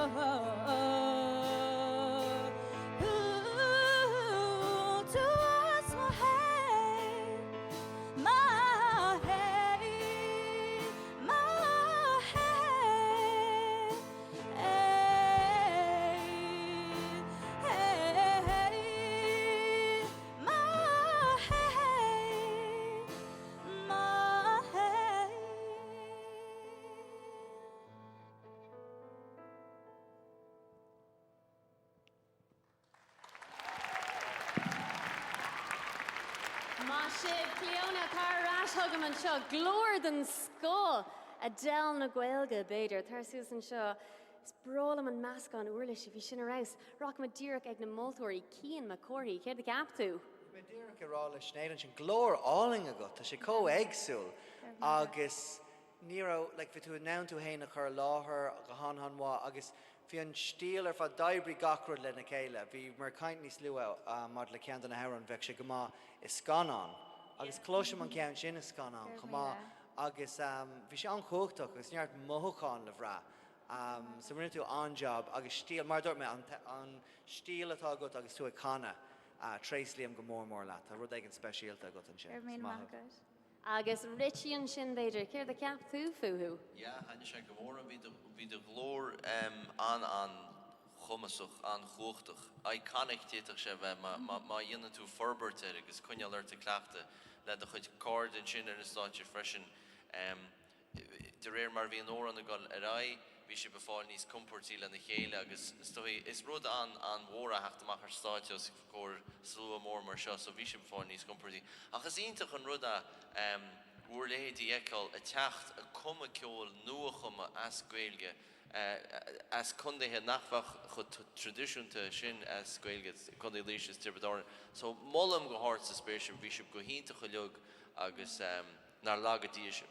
Shiúil tú as mo shaol. Mo shaol, mo shaol, mo shaol, mo shaol. Maith sibh, Clíona, tar ar ais chugam anseo. Glór den scoth! Adele na Gaeilge, b'fhéidir. Tar suas anseo. Is breá liom an meascán uirlisí, bhí sin ar fheabhas. Rachaimid díreach ag na moltóirí. Cian Mac Cárthaigh, céard a cheap tú? Bhí mé díreach ag rá le Sinéad ansin, glór álainn agat, tá sé chomh éagsúil agus ní raibh, like, bhí tú in ann tú fhéin a chur i láthair go han-han-mhaith agus bhí an stíl ar fad, d'oibrigh gach rud lena chéile. Bhíomar ag caint níos luaithe maidir le ceann de na hamhráin, bheadh sé go maith i scannán agus cloisim an ceann sin i scannán chomh maith agus bhí sé an-chumhachtach agus neart mothúchán le bhrath. So rinne tú an-jab agus stíl, mar a dúirt mé, an stíl atá agat agus tú ag canadh, tréaslaím go mór mór leat. Tá rud éigin speisialta agat ansin. Go raibh míle maith agat. Agus Richie ansin, b'fhéidir, céard a cheap tú fúthu? Yeah, thaitnigh sé go mór liom. Bhí do, bhí do ghlór an-an-chumasach, an-chumhachtach. Iconic d'fhéadfadh sé a bheith má, má, má dhéanann tú forbairt air agus coinneáil ort ag cleachtadh le do chuid cairde ansin ar an stáitse freisin. De réir mar a bhí an amhrán ag dul ar aghaidh, bhí sibh ag fáil níos compórdaí lena chéile agus is dóigh, is rud an-an-mhór é theacht amach ar stáitse os comhair slua mór mar seo so bhí sibh ag fáil níos compórdaí. Ach is iontach an rud é bhur leithéidí a fheiceáil ag teacht ag cumadh ceoil nua-chumtha as Gaeilge, as contaetha nach bheadh chomh traidisiúnta sin as Gaeilge, Contae Laoise is Tiobraid Árann. So molaim go hard sa spéir sibh, bhí sibh go hiontach uilig agus. Nár laga Dia sibh.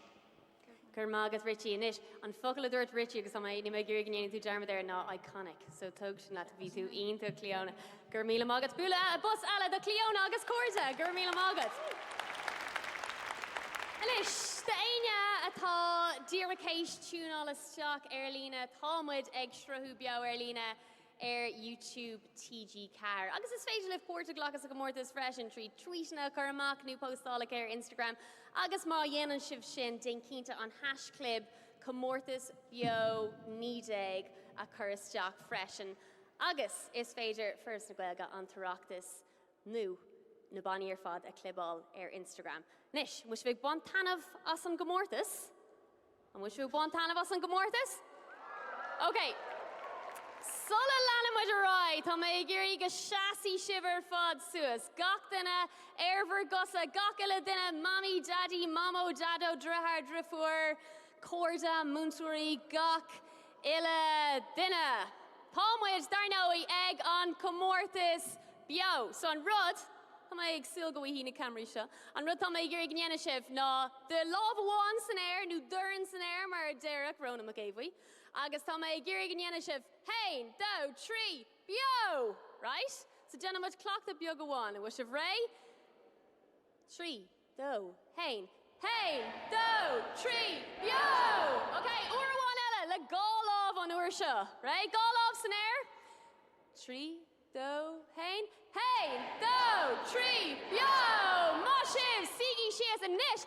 Go raibh maith agat Richie. Anois, an focal a dúirt Richie agus tá mé, níl mé ag iarraidh go ndéanfaidh tú dearmad air, ná iconic. So tóg sin leat. Bhí tú iontach Clíona. Go raibh míle maith agat. Bualadh bos eile do Clíona agus cairde. Go raibh míle maith agat. Anois, d'éinne atá díreach théis tiúnáil isteach ar líne, tá muid ag sruthú beo ar líne ar YouTube TG4. Agus is féidir libh páirt a ghlacadh sa chomórtas freisin trí tweetanna a chur amach nó postálacha ar Instagram. Agus má dhéanann sibh sin, déan cinnte an haischlib comórtas beo 19 a chur isteach freisin. Agus is féidir Foras na Gaeilge, an tOireachtas nó na bannaí ar fad a chlibeáil ar Instagram. Anois, an bhfuil sibh ag baint taitneamh as an gcomórtas? An bhfuil sibh ag baint taitneamh as an gcomórtas? Ok. Sula leanann muid ar aghaidh, tá mé ag iarraidh go seasfaidh sibh ar fad suas. Gach duine ar bhur gcosa, gach uile duine, mamaí, daidí, mamó, daideo, driotháir, driofúr, cairde, múinteoirí, gach uile duine. Tá muid, dar ndóigh, ag an comórtas beo. So an rud, tá mé ag súil go bhfaighidh na ceamaraí seo, an rud tá mé ag iarraidh go ndéanfaidh sibh ná do lámh amháin san aer nó dorn san aer mar a déarfadh Rónán Mac Aodha Bhuí, agus tá mé ag iarraidh go ndéanfaidh sibh haon, dó, trí, beo! Right? So déanfaidh muid cleachtadh beag amháin. An bhfuil sibh réidh? 3, 2, 1. Haon, dó, trí, beo! Ok, uair amháin eile, le dhá lámh an uair seo. Réidh? Dhá lámh san aer. 3, 2, 1. Haon, dó, trí, beo! Maith sibh! Suígí síos anois.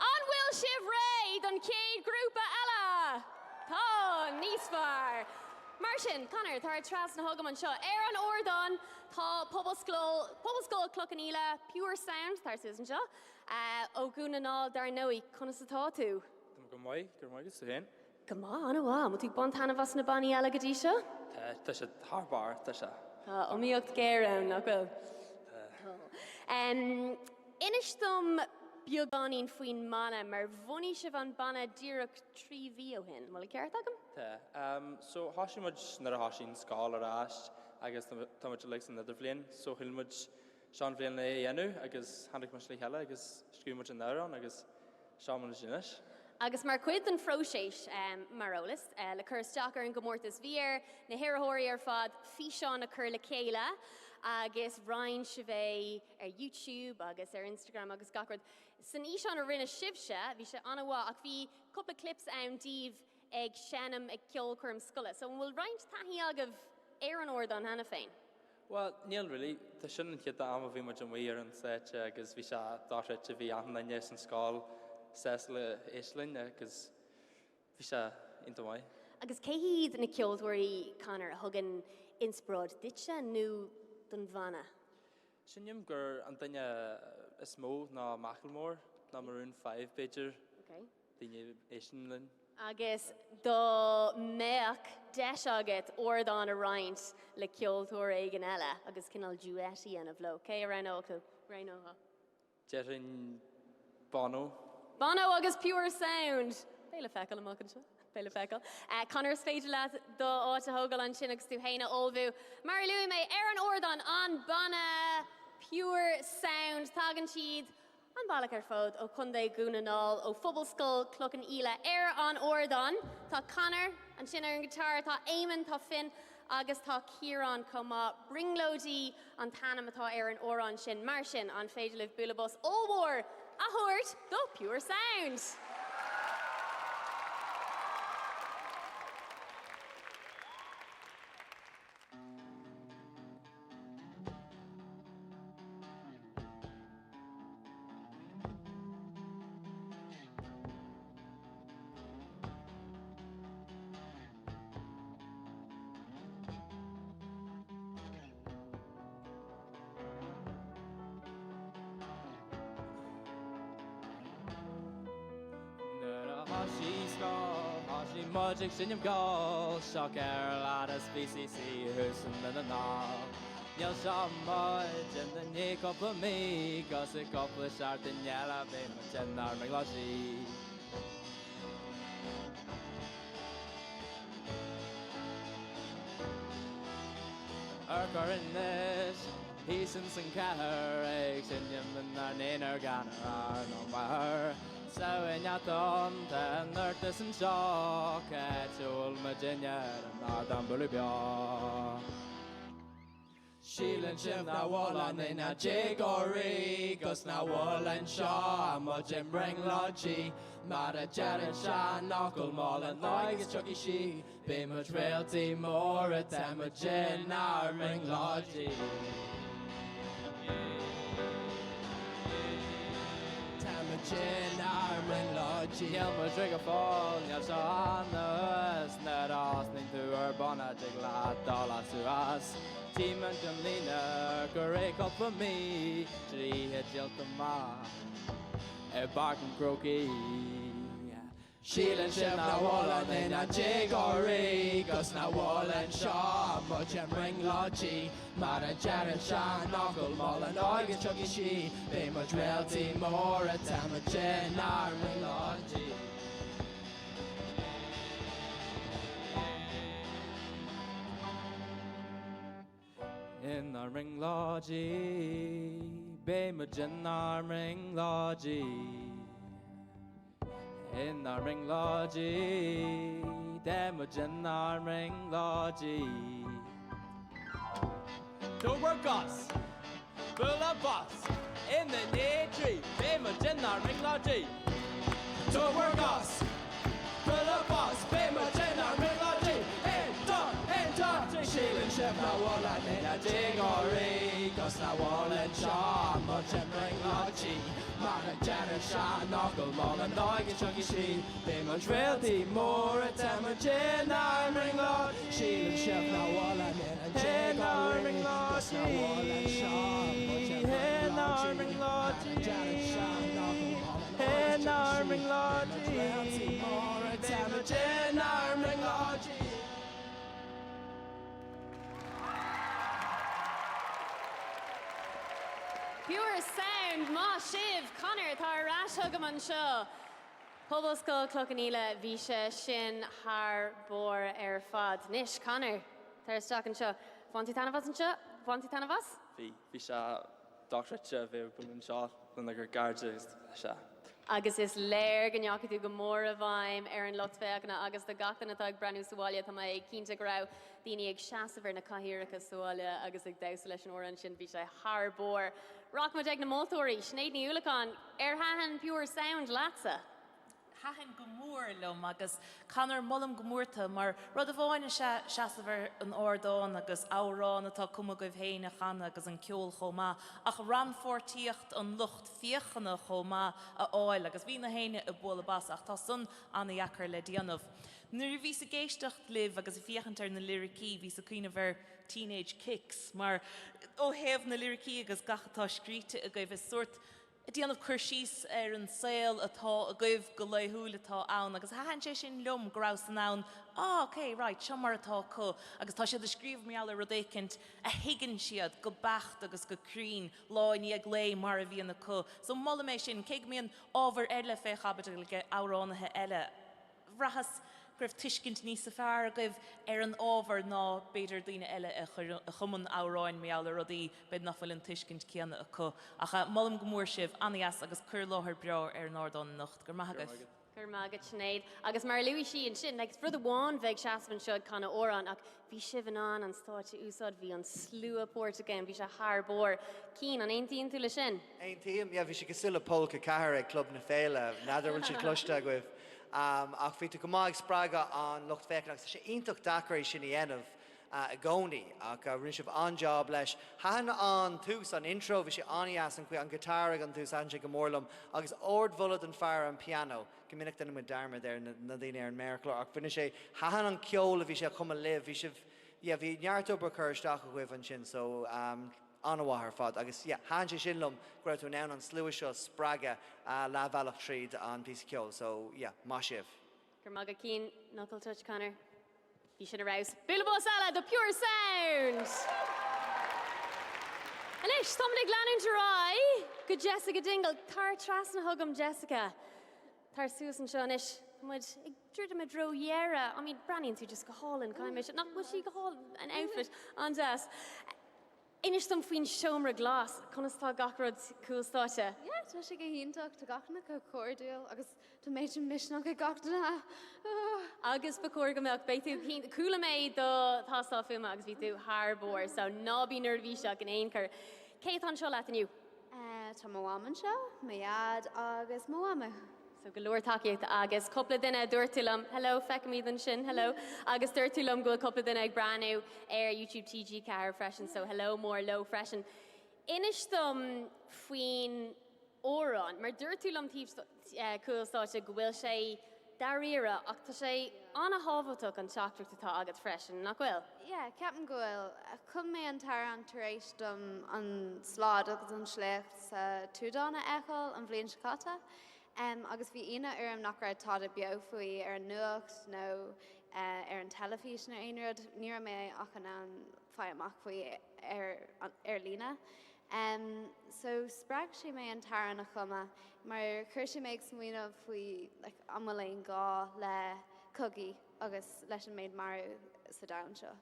An bhfuil sibh réidh don chéad ghrúpa eile? Tá! Níos fearr! Mar sin, Conor, tar trasna chugam anseo ar an ardán. Tá Pobalscoil, Pobalscoil Chloich Cheann Fhaola, Pure Sound, tar suas anseo, ó Dhún na nGall dar ndóigh. Conas atá tú? Tá mé go maith, go raibh maith agat, tú féin? Go maith, an-mhaith. An bhfuil tú ag baint taitneamh as na bannaí eile go dtí seo? Tá, tá siad thar barr, tá sé. Tá iomaíocht ghéar ann, nach bhfuil? Tá. Inis dom beagáinín faoin mbanna, mar bhunaigh sibh an banna díreach 3 mhí ó shin, an bhfuil an ceart agam? Tá. So thosaigh muid nuair a thosaigh an scoil ar ais agus tá muid uilig san idirbhliain so shíl muid seo an bhliain le é a dhéanamh agus tháinig muid le chéile agus scríobh muid an amhrán agus seo muid anois. Agus mar chuid den phróiseas, mar eolas, le cur isteach ar an gcomórtas, bhí ar na hiarrthóirí ar fad físeán a chur le chéile agus roinn sibh é ar YouTube agus ar Instagram agus gach rud. San fhíseán a rinne sibhse, bhí sé an-mhaith ach bhí cúpla clips ann díbh ag seinm ag ceolchoirm scoile. So an bhfuil roinnt taithí agaibh ar an ardán cheana féin? Bhuel, níl really. Tá sin an chéad am a bhí muid amuigh ar an stáitse agus bhí sé dochreidte, bhí achan duine san scoil sásta le éisteacht linn agus bhí sé iontach maith. Agus cé hiad na ceoltóirí, Conor, a thugann inspioráid duitse nó don bhanna? Sílim gur an duine is mó ná Macklemore nó Maroon 5 b'fhéidir. Okay. Daoine a éisteann linn. Agus dá mbeadh deis agat ardán a roinnt le ceoltóir éigin eile agus cineál duet a dhéanamh leo, cé a roghnódh tú? Roghnófá? Déarfainn Bono. Bono agus Pure Sound! Beidh le feiceáil amach anseo. Beidh le feiceáil. Conor, is féidir leat do áit a thógáil ansin agus tú féin a ullmhú. Mar a luaigh mé, ar an ardán, an banna Pure Sound. Tagann siad an bealach ar fad ó Chontae Dhún na nGall, ó Phobalscoil Chloich Cheann Fhaola. Ar an ardán, tá Conor ansin ar an guitar, tá Éamonn, tá Finn agus tá Ciarán chomh maith. Brionglóidí an t-ainm atá ar an amhrán sin. Mar sin, an féidir libh bualadh bos ollmhór a thabhairt do Pure Sound? Nuair a thosaigh scoil, thosaigh muid ag seinm ceoil, seo ceithre leaid as BCC thuas i nDún na nGall. Níl seo muid i ndiaidh cúpla mí, 'gus i gcúpla seachtain eile beidh muid inár mbrionglóidí. Amharc orainn anois, thíos ins an chathair, ag seinm inár n-aonar gan ár athair nó máthair. Samhain atá ann, tá an tOireachtas anseo, cá háit a bhfuil muidinne ar an ardán bualadh beo. Síleann sibh nach bhfuil ionainn ach déagóirí 'Gus nach bhfuil anseo ach muid i mbrionglóidí Mar a deir an seanfhocal mol an óige is tiocfaidh sí Beidh muid réaltaí móra tá muid inár mbrionglóidí Tá muid inár mbrionglóidí Níl muid réidh go fóill, níl seo anuas Nuair a thosnaíonn tú ar banna tig leat dul as suas Tchímid an líne gur é cúpla mí trí oíche díolta amach i bPáirc an Chrócaigh. Síleann sibh nach bhfuil ionainn ach déagóirí 'Gus nach bhfuil anseo ach muid i mbrionglóidí Mar a deir an seanfhocal mol an óige is tiocfaidh sí Beidh muid réaltaí móra tá muid inár mbrionglóidí. Inár mbrionglóidí, beidh muid inár mbrionglóidí. Inár mbrionglóidí, beidh muid inár mbrionglóidí. Tóg bhur gcos, bualadh bos, ina ndiaidh 3, beidh muid inár mbrionglóidí. Tóg bhur gcos, bualadh bos, beidh muid inár mbrionglóidí. 1, 2, 1, 2, 3, Síleann sibh nach bhfuil inár ndéagóirí 'Gus nach bhfuil anseo muid i mbrionglóidí Mar a deireann seanfhocal mol an dóigh a dtiocfaidh sí Beidh muid réaltaí móra tá muid inár mbrionglóidí Síleann sibh nach bhfuil inár ndéagóirí 'Gus nach bhfuil anseo muid i mbrionglóidí Mar a deireann seanfhocal mol an dóigh a dtiocfaidh sí Beidh muid réaltaí móra tá muid inár mbrionglóidí. Pure Sound, maith sibh! Conor, tar ar ais chugam anseo. Pobalscoil Chloich Cheann Fhaola, bhí sé sin thar barr ar fad. Anois, Conor, tar isteach anseo. Bhain tú taitneamh as anseo? Bhain tú taitneamh as? Bhí. Bhí sé dochreidte a bheith ag bualadh anseo lenár gcuid cairde agus sea. Agus is léir go ndeachaigh tú go mór i bhfeidhm ar an lucht féachana agus do gach duine atá ag breathnú sa bhaile, tá mé cinnte go raibh daoine ag seasamh ar na cathaoireacha sa bhaile agus ag damhsa leis an amhrán sin, bhí sé thar barr. Rachaidh muid ag na moltóirí, Sinéad Ní Uallacháin, ar thaitin Pure Sound leatsa? Thaitin go mór liom agus Conor, molaim go mór tú mar rud amháin is ea seasamh ar an ardán agus amhrán atá cumtha agaibh féin a chanadh agus an ceol chomh maith ach rannpháirtíocht an lucht féachana chomh maith a fháil agus bhí na héinne ag bualadh bas ach tá san an-dheacair le déanamh. Nuair a bhíos ag éisteacht libh agus ag féachaint ar na liricí bhíos ag cuimhneamh ar Teenage Kicks mar ó thaobh na liricí agus gach atá scríte agaibh is sórt ag déanamh cur síos ar an saol atá agaibh go laethúil atá ann agus thaitin sé sin liom go rabhas in ann ah ok right seo mar atá acu agus tá siad ag scríobh mar gheall ar rud éicint a thuigeann siad go beacht agus go cruinn lá i ndiaidh lae mar a bhíonn acu so molaim é sin cé go mbíonn ábhair eile fé chaibidil ag amhránaithe eile. Bhraitheas go raibh tuiscint níosa fearr agaibh ar an ábhar ná b'fhéidir daoine eile a chuireann, a chumann amhráin mar gheall ar rudaí, b'fhéidir nach bhfuil an tuiscint céanna acu. Ach molaim go mór sibh, an-dheas agus cur i láthair breá ar an ardán anocht. Go raibh maith agaibh. Go raibh maith agat Sinéad. Agus mar a luaigh sí ansin, like, is rud amháin bheith ag seasamh anseo ag canadh amhrán ach bhí sibh in ann an stáitse a úsáid, bhí an slua páirteach ann, bhí sé thar barr. Cian, an aontaíonn tú le sin? Aontaím, yeah, bhí sé cosúil le Polca 4 ag Club na Féile, n'fheadar an bhfuil siad cloiste agaibh. Ach bhí tú go maith ag spreagadh an lucht féachana agus tá sé iontach deacair é sin a dhéanamh i gcónaí ach rinne sibh an-jab leis. Thaitin an tús, an intro, bhí sé an-dheas, an chaoi, an guitar ag an tús, thaitin sé go mór liom agus ardmholadh don fear ar an piano, go minic déanann muid dearmad ar na daoine ar an méarchlár ach rinne sé, thaitin an ceol a bhí sé a chumadh libh, bhí sibh, yeah, bhí neart obair curtha isteach agaibh ansin so an-mhaith ar fad agus yeah, thaitin sé sin liom go raibh tú in ann an slua seo a spreagadh leathbhealach tríd an píosa ceoil so yeah, maith sibh. Go raibh maith agat Cian, Knuckle touch Conor. Bhí sin ar fheabhas. Bualadh bos eile do Pure Sound! Anois, táimid ag leanúint ar aghaidh go Jessica Dingle. Tar trasna chugam, Jessica. Tar suas anseo anois. Tá muid ag druidim i dtreo dheireadh. I mean, breathnaíonn tú just go hálainn, caithfidh mé sin. Nach bhfuil sí go hálainn? An outfit. An-deas. Inis dom faoin seomra glas. Conas tá gach rud cúl stáitse? Yeah, tá sé go hiontach. Tá gach duine chomh cairdiúil agus tá méid sin misneach ag gach duine. Agus ba chóir go mbeadh. Beidh tú, chuala mé do thástáil fuaime agus bhí tú thar barr, so ná bí neirbhíseach in aon chor. Cé atá anseo leat inniu? Tá mo mham anseo, mo dhaid agus mo mhamó. So go leor tacaíochta agus cúpla duine, dúirt tú liom, hello, feicim iad ansin, hello, agus dúirt tú liom go bhfuil cúpla duine ag breathnú ar YouTube TG4 freisin, so hello mór leo freisin. Inis dom faoin amhrán, mar dúirt tú liom taobh cúl stáitse go bhfuil sé dáiríre ach tá sé an-thábhachtach an teachtaireacht atá agat freisin, nach bhfuil? Yeah, ceapaim go bhfuil. Chum mé an t-amhrán tar éis dom an slad agus an sléacht sa tSúdáin a fheiceáil an bhliain seo caite. Agus bhí ionadh orm nach raibh tada beo faoi ar an nuacht nó ar an teilifís nó aon rud. Ní raibh mé ach in ann fáil amach faoi ar ar líne. So spreag sé mé an t-amhrán a chumadh mar chuir sé mé ag smaoineamh faoi like an bhfuil aon ghá le cogaí agus leis an méid marú sa domhan seo.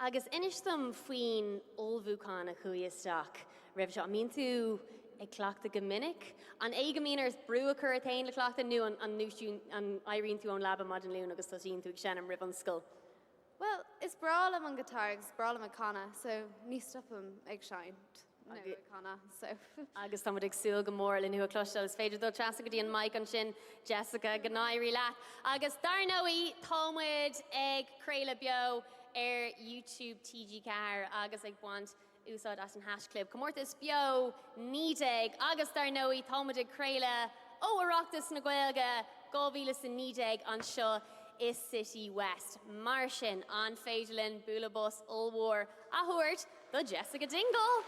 Agus inis dom faoin ullmhúchán a chuaigh isteach roimhe seo. An mbíonn tú ag cleachtadh go minic? An é go mbíonn ort brú a chur ort féin le cleachtadh nó an an éiríonn tú ón leaba maidin Luain agus tosaíonn tú ag seinm roimh an scoil? Bhuel, is breá liom an guitar agus is breá liom ag canadh so ní stopaim ag seinnt nó ag canadh so. Agus tá muid ag súil go mór le thú a chloisteáil. Is féidir dul trasna go dtí an mic ansin, Jessica, go n-éirí leat. Agus dar ndóigh, tá muid ag craoladh beo ar YouTube TG4 agus ag baint úsáid as an haischlib Comórtas Beo 19 agus dar ndóigh tá muid ag craoladh ó Oireachtas na Gaeilge 2019 anseo i City West. Mar sin, an féidir linn bualadh bos ollmhór a thabhairt do Jessica Dingle!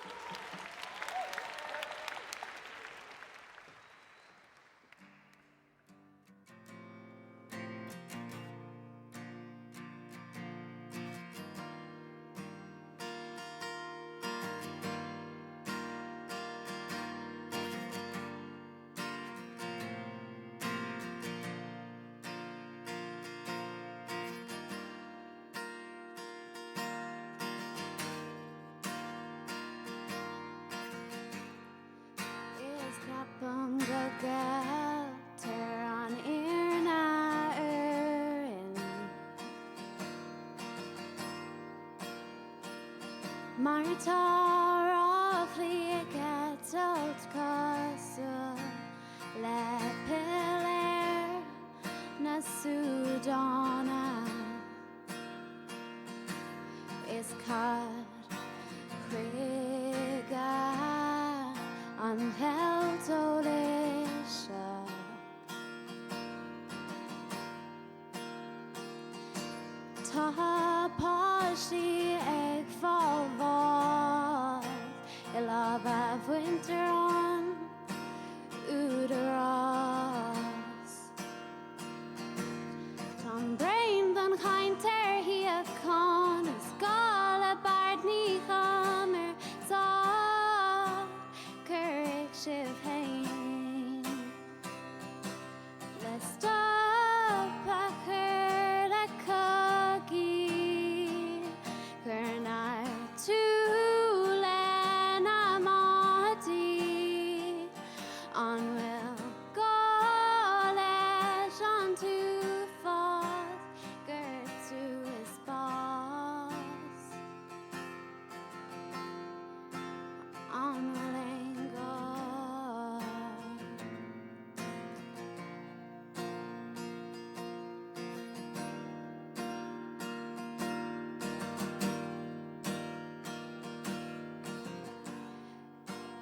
Is ceapaim go gceiltear an fhírinne orainn Mar tá ráflaí ag eitilt cosúil le piléar na Súdáine. Is cad chuige an cheilteolaí seo? Tá páistí ag fáil bháis i lámha mhuintir an Údaráis. Táim bréan den chaint ar shíocháin Is gá le beart ní chumarsáid Cuirfidh sibh féin le stop a chur le cogaí Cuir neartú lena maidí An bhfuil Gá leis an t-uafás, gortú is bás. An bhfuil aon ghá?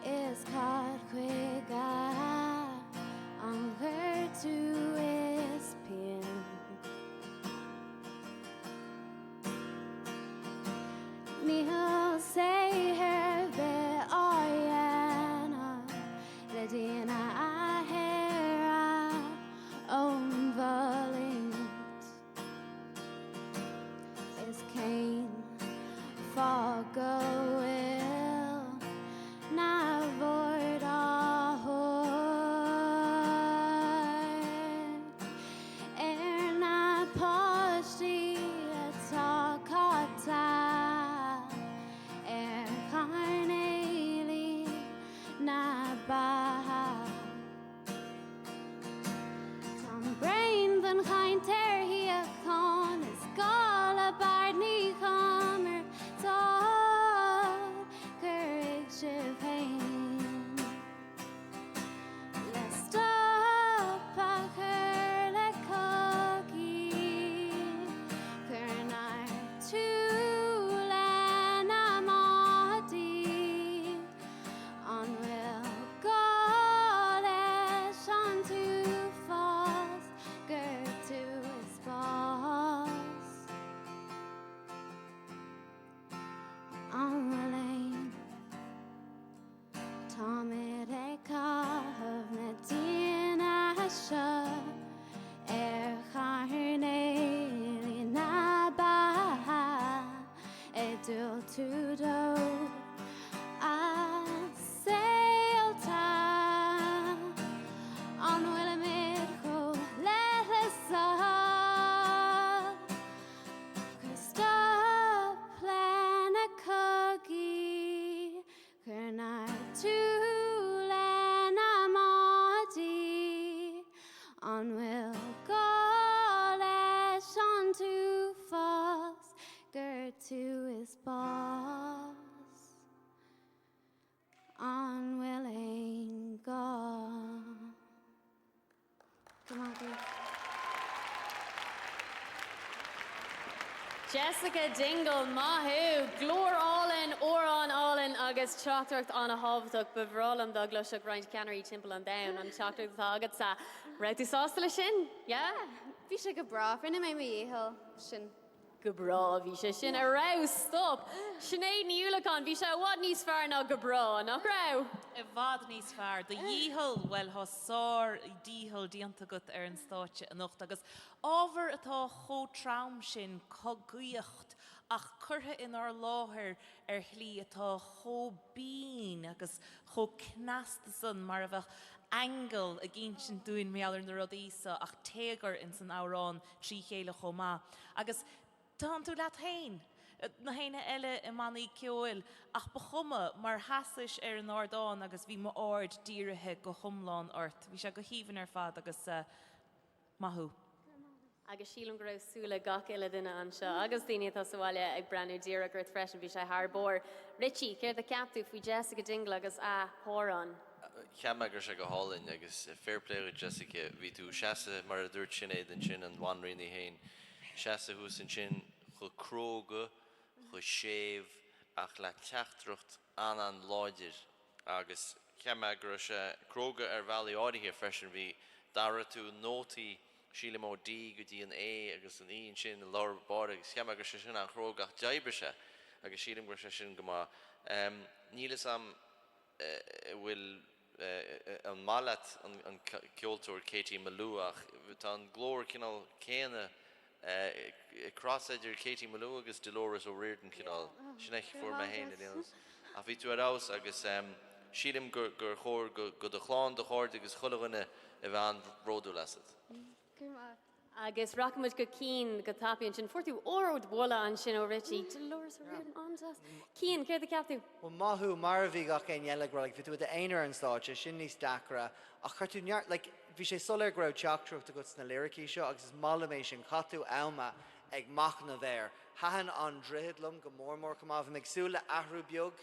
Is cad chuige an gortú is pian? Níl saothar ar bith á dhéanamh le daoine a shaoradh ón bhfulaingt. Is cén fáth go bhfuil neamhaird á thabhairt ar na páistí atá caite ar choirnéilí na beatha? Táim bréan den chaint ar shíocháin Is gá le beart ní chumarsáid. deir tú is bás? An bhfuil aon ghá? Go maith agaibh. Jessica Dingle, maith thú! Glór álainn, amhrán álainn agus teachtaireacht an-thábhachtach. Ba bhreá liom dá gcloisfeadh roinnt ceannairí timpeall an domhain an teachtaireacht atá agatsa. Raibh tú sásta leis sin? Yeah? Bhí sé go breá. Rinne mé mo dhícheall. Sin. Go breá, bhí sé sin ar fheabhas, stop! Sinéad Ní Uallacháin, bhí sé i bhfad níos fearr ná go breá, nach raibh? I bhfad níos fearr. Do dhícheall, bhuel, tá sár-dhícheall déanta agat ar an stáitse anocht agus ábhar atá chomh trom sin, cogaíocht, ach curtha inár láthair ar shlí atá chomh binn agus chomh cneasta san mar a bheadh aingeal ag insint dúinn mar gheall ar na rudaí so ach téagar ins an amhrán. trí chéile chomh maith. Agus tánn tú leat féin, na héinne eile i mbannaí ceoil, ach ba chuma, mar sheasais ar an ardán agus bhí m'aird dírithe go hiomlán ort. Bhí sé go haoibhinn ar fad agus maith thú. Agus sílim go raibh súile gach uile duine anseo agus daoine atá sa bhaile ag breathnú díreach ort freisin. Bhí sé thar barr. Richie, céard a cheap tú faoi Jessica Dingle agus a hamhrán? Cheap mé go raibh sé go hálainn agus fair play dhuit Jessica, bhí tú seasamh mar a dúirt Sinéad ansin, an bhanríon í féin, seasamh thuas ansin chomh cróga, chomh séimh ach le teachtaireacht an-an-láidir agus cheap mé go raibh sé cróga ar bhealaí áirithe freisin, bhí, d'athraigh tú nótaí sílim ó D go dtí an A agus an E ansin i lár báire agus cheap mé go raibh sé sin an-chróga ach d'oibrigh sé agus sílim go raibh sé sin go maith. Níl fhios a'm. bhfuil an maith leat an ceoltóir Katie Melua ach tá an glór cineál céanna cross idir Katie Melua agus Dolores O'Riordan cineál sin é fuair mé féin ar aon nós ach bhí tú ar fheabhas agus sílim gur gur chóir go do chlann do chairde agus chuile dhuine a bheith an-bhródúil asat. Go raibh maith. Agus rachaidh muid go Cian go tapaidh ansin. Fuair tú ardmholadh ansin ó Richie. Dolores O'Riordan, an-deas. Cian, céard a cheap tú? Bhuel, maith thú, mar a bhí gach éinne eile ag rá, like, bhí tú i d'aonar ar an stáitse, sin níos deacra, ach chuir tú neart, like, bhí sé soiléir go raibh teachtaireacht agat sna liricí seo agus is maith liom é sin, chaith tú am ag machnamh air. Thaitin an droichead liom go mór mór chomh maith, bhí mé ag súil le athrú beag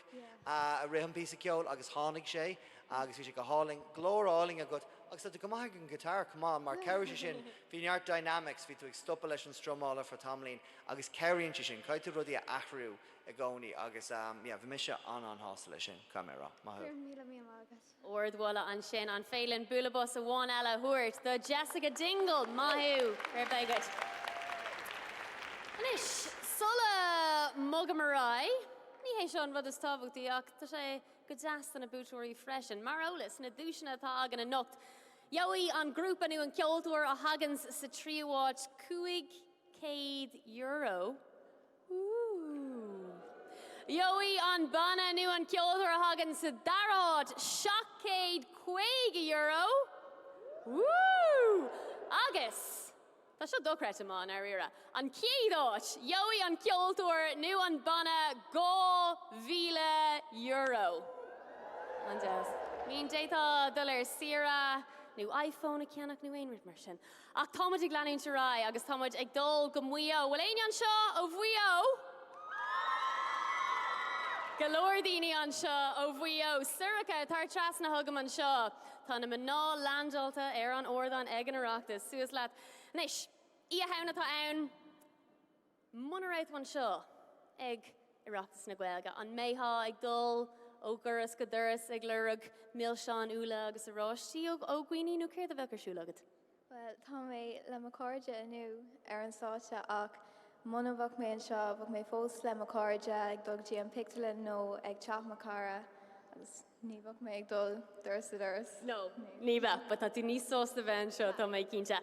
i rith an píosa ceoil agus tháinig sé agus bhí sé go hálainn. Glór álainn agat. Agus tá tú go maith ag an guitar chomh maith mar chabhraigh sé sin, bhí neart dynamics, bhí tú ag stopadh leis an strumáil ar feadh tamaillín agus cabhraíonn sé sin, caithfidh tú rudaí a athrú i gcónaí agus yeah bhí mise an-an-shásta leis sin, caithfidh mé a rá. Maith thú. Go raibh míle míle maith agat. Ardmholadh ansin. An féidir linn bualadh bos amháin eile a thabhairt do Jessica Dingle? Maith thú. Fair play duit. Anois, sula mbogaim ar aghaidh, ní hé seo an rud is tábhachtaí ach tá sé go deas do na buaiteoirí freisin. Mar eolas, na duaiseanna atá againn anocht, gheobhaidh an grúpa nó an ceoltóir a thaganns sa tríú háit €500. Ooh. Gheobhaidh an banna nó an ceoltóir a thagann sa dara háit €750. Woo! Agus. Tá seo dochreidte maith, i ndáiríre. An chéad áit, gheobhaidh an ceoltóir nó an banna €2,000. An-deas. I mean, d'fhéadfá dul ar saoire, nó iPhone a cheannach nó aon rud mar sin. Ach tá muid ag leanúint ar aghaidh agus tá muid ag dul go Maigh Eo. Bhfuil éinne anseo ó Mhaigh Eo? Go leor daoine anseo ó Mhaigh Eo. Sorcha, tar trasna chugam anseo. Tá na mná leaindeáilte ar an ardán ag an Oireachtas. Suas leat. Anois, Oíche Shamhna atá ann. Muna raibh tú anseo ag Oireachtas na Gaeilge, an mbeifeá ag dul ó dhoras go doras ag lorg milseáin úlla agus oráistí ó dhaoine nó céard a bheadh ar siúl agat? Bhuel, tá mé le mo chairde inniu ar an stáitse ach muna bheadh mé anseo, bheadh mé fós le mo chairde ag dul go dtí an pictiúrlann nó ag teach mo chara agus ní bheadh mé ag dul doras a doras. No, ní bheadh, but tá tú níos sásta bheith anseo, tá mé cinnte.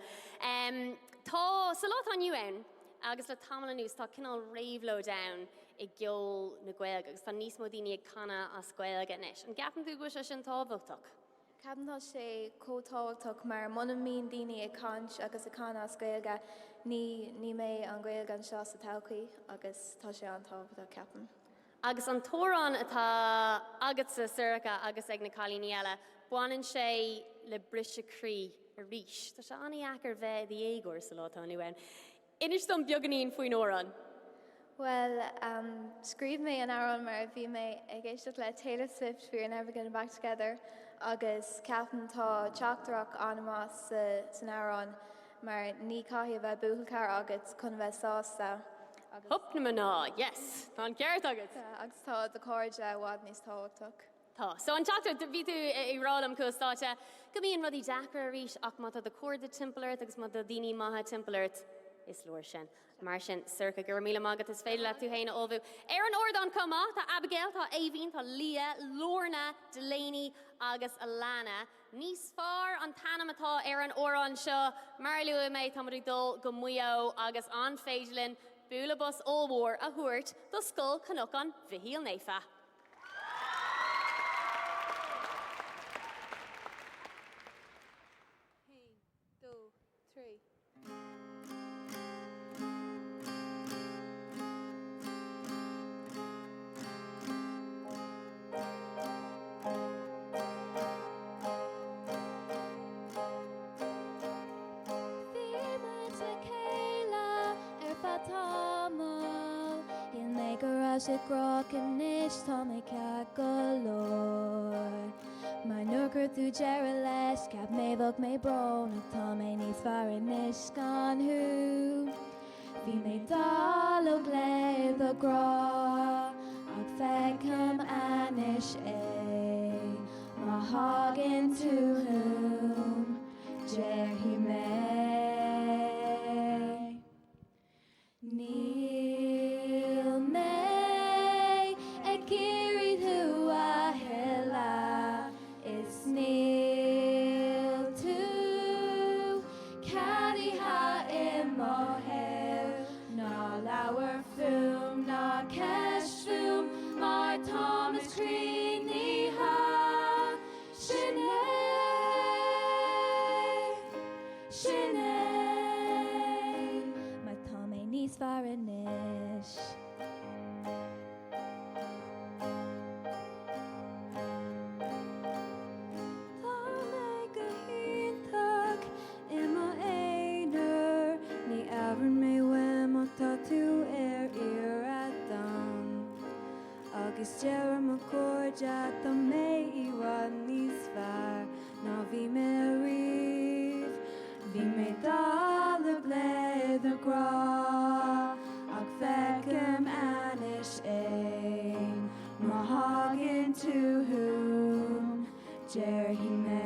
Tá, sa lá atá inniu ann, agus le tamall anuas, tá cineál réabhlóid ann i gceol na Gaeilge agus tá níos mó daoine ag canadh as Gaeilge anois. An gceapann tú go bhfuil sé sin tábhachtach? Ceapaim tá sé chomh tábhachtach mar muna mbíonn daoine ag caint agus ag canadh as Gaeilge ní ní mbeidh an Ghaeilge anseo sa todhchaí agus tá sé an-tábhachtach ceapaim. Agus an t-amhrán atá agatsa, Sorcha, agus ag na cailíní eile, baineann sé le briseadh croí arís. Tá sé an-dheacair bheith i do dhéagóir sa lá atá inniu ann. Inis dom beagáinín faoin amhrán. Bhuel, scríobh mé an amhrán mar bhí mé ag éisteacht le Taylor Swift, We're Never Getting Back Together agus ceapaim tá teachtaireacht an-mhaith san amhrán mar ní caithfidh a bheith buachaillchara agat chun a bheith sásta agus. Hup na mná, yes! Tá an ceart agat! Agus tá do chairde i bhfad níos tábhachtach. Tá. So an teachtaireacht, bhí tú ag rá liom cúl stáitse go mbíonn rudaí deacra arís ach má tá do chairde timpeall ort agus má tá daoine maithe timpeall ort, is leor sin. Mar sin, Sorcha, go raibh míle maith agat, is féidir leat tú féin a ullmhú. Ar an ardán chomh maith, tá Abigail, tá Aoibhinn, tá Leah, Lorna, Delaney agus Alana. Níos Fearr an t-ainm atá ar an amhrán seo. Mar a luaigh mé, táimid ag dul go Maigh Eo agus an féidir linn bualadh bos ollmhór a thabhairt do Scoil Chnocán Mhichíl Naofa. Haon, dó, trí. Bhí muid le chéile ar feadh tamaill. Shíl mé go raibh sé grách anois tá mé ceart go leor. Mar nuair chuir tú deireadh leis, cheap mé bheadh mé brónach, tá mé níos fearr anois gan thú. Bhí mé dallóg le do ghrá, ach feicim anois é. Má thagann tú chugam, déarfaidh mé. Níl mé ag iarraidh thú a thuilleadh is níl tú ceadaithe i mo shaol. Ná labhair fúm ná ceist fúm mar táimid críochnaithe. Sin é. Sin é mar tá mé níos fearr anois. Tá mé go hiontach i m'aonar, ní airíonn mé uaim ach tá tú ar iarraidh dom. Agus deir mo chairde tá mé i bhfad níos fearr ná bhí mé ariamh. Bhí mé dallóg le do ghrá ach feicim anois é. Má thagann tú chugam, déarfaidh mé.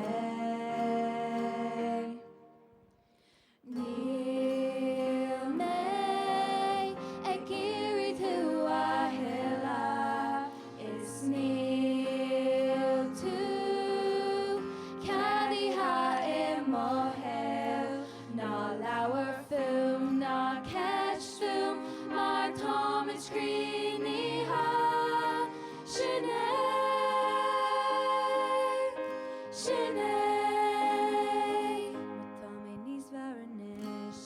Níl mé ag iarraidh thú a thuilleadh is níl tú ceadaithe i mo shaol. Ná labhair fúm ná ceist fúm mar táimid críochnaithe. Sin é. Sin é. Mar tá mé níos fearr anois.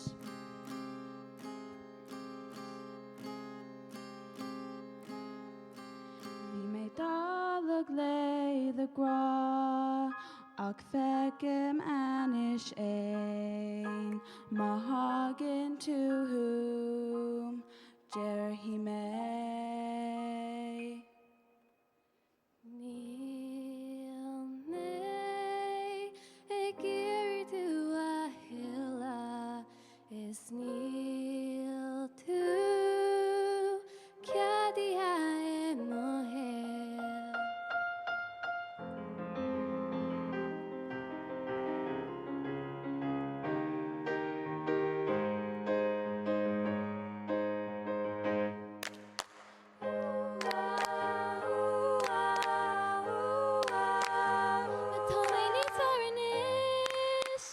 Bhí mé dallóg le do ghrá ach feicim anois é. Má thagann tú chugam, déarfaidh mé. Níl mé ag iarraidh thú a thuilleadh is níl tú ceadaithe i mo shaol. Tá mé níos fearr anois.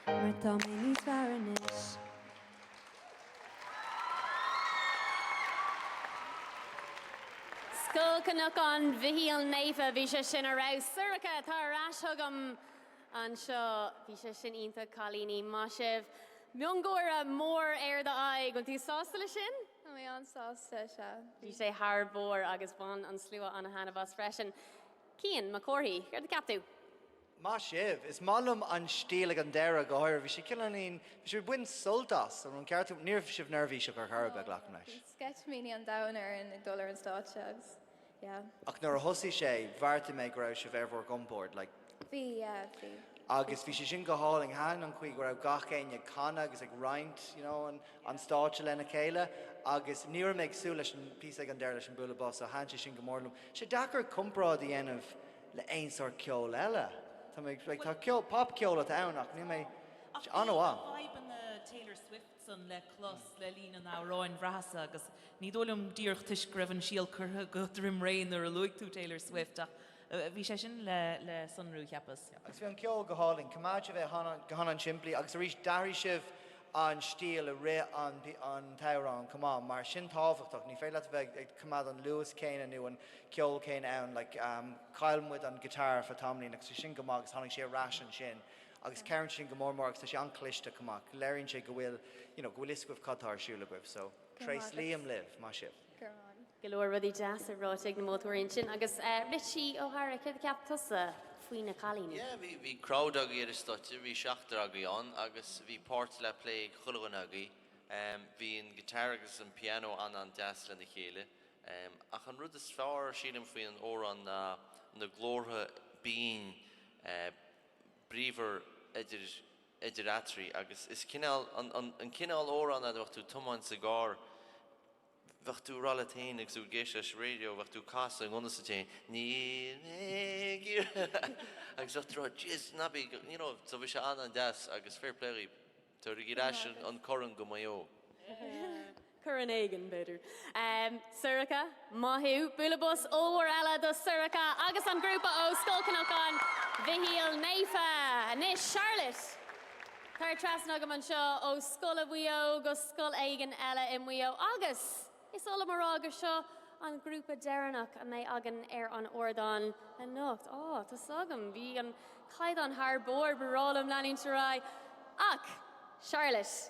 Mar tá mé níos fearr anois. Scoil Chnocán Mhichíl Naofa, bhí sé sin ar fheabhas. Sorcha, tá ar ais chugam. Anseo. Bhí sé sin iontach, cailíní. Maith sibh. Miongháire mór ar do aghaidh. Bhfuil tú sásta leis sin? Tá mé an-sásta, sea. Bhí sé thar barr agus bhain an slua an-thaitneamh as freisin. Cian Mac Cárthaigh, céard a cheap tú? Maith sibh. Is maith liom an stíl ag an deireadh go háirithe. Bhí sé cineáilín, bhí sibh ag baint sult as, an raibh an ceart agam? Ní raibh sibh neirbhíseach ar chor ar bith, glacaim leis. Bhí sceitimíní an domhain orainn ag dul ar an stáitse agus yeah. Ach nuair a thosaigh sé, bheartaigh mé go raibh sibh ar bhur gcompord, like. Bhí, yeah, bhí. Agus bhí sé sin go hálainn. Thaitin an chaoi go raibh gach éinne ag canadh agus ag roinnt, you know, an, an stáitse lena chéile. Agus ní raibh mé ag súil leis an píosa ag an deireadh leis an bualadh bos, so thaitin sé sin go mór liom. Sé deacair comparáid a dhéanamh le aon sórt ceoil eile. Tá mé, like, tá ceol, popcheol atá ann ach níl mé, Ach bhí an-mhaith. vibeanna Taylor Swift san le clos le linn an amhráin, bhraitheas-sa, agus ní dóigh liom díreach toisc go raibh an síol curtha agat roim ré nuair a luaigh tú Taylor Swift ach bhí sé sin le le sonrú, cheapas. Agus bhí an ceol go hálainn. Choimeád sibh é go han-an-simplí agus arís d'athraigh sibh an stíl i rith an an t-amhrán chomh maith mar sin tábhachtach. Ní féidir leat a bheith ag coimeád an luas céanna nó an ceol céanna ann like chaill muid an guitar ar feadh tamaillín agus bhí sin go maith agus tháinig sé ar ais ansin agus cabhraíonn sé sin go mór mór agus tá sé an-chliste chomh maith. Léiríonn sé go bhfuil you know go bhfuil fhios agaibh cad tá ar siúl agaibh so tréaslaím libh. Maith sibh. Go raibh maith agat. Go leor rudaí deasa ráite ag na moltóirí ansin agus Richie Ó hEadhra, céard a cheap tusa faoi na cailíní? Yeah, bhí, bhí crowd agaibh ar an stáitse, bhí seachtar agaibh ann agus bhí páirt le plé ag chuile dhuine agaibh. Bhí an guitar agus an piano an-an-deas lena chéile. Ach an rud is fearr, sílim, faoi an amhrán ná na glórtha binn, bríomhar idir, idir eatarthu agus is cineál, an, an, an cineál amhrán é dá mbeadh tú ag tiomáint sa gcarr, Bheadh tú ag rá leat féin agus tú ag éisteacht leis an raidió, bheadh tú ag casadh i ngan fhios duit féin, Níl mé ag iarraidh agus bheadh tú ag rá, Jeez, ná bí, you know, so bhí sé an-an-deas agus fair play dhaoib. Tabharfaidh ar ais an corn go Maigh Eo. Corn éigin, b'fhéidir. Sorcha, maith thú. Bualadh bos ollmhór eile do Sorcha agus an grúpa ó Scoil Chnocán Mhichíl Naofa. Anois, Charlotte! Tar trasna agam anseo ó scoil i Mhaigh Eo go scoil éigin eile i Maigh Eo agus is oth liom a rá gur seo an grúpa deireanach a mbeidh againn ar an ardán anocht. Á, tá's agam, bhí an caighdeán thar barr, ba bhreá liom leanúint ar aghaidh. Ach, Charlotte,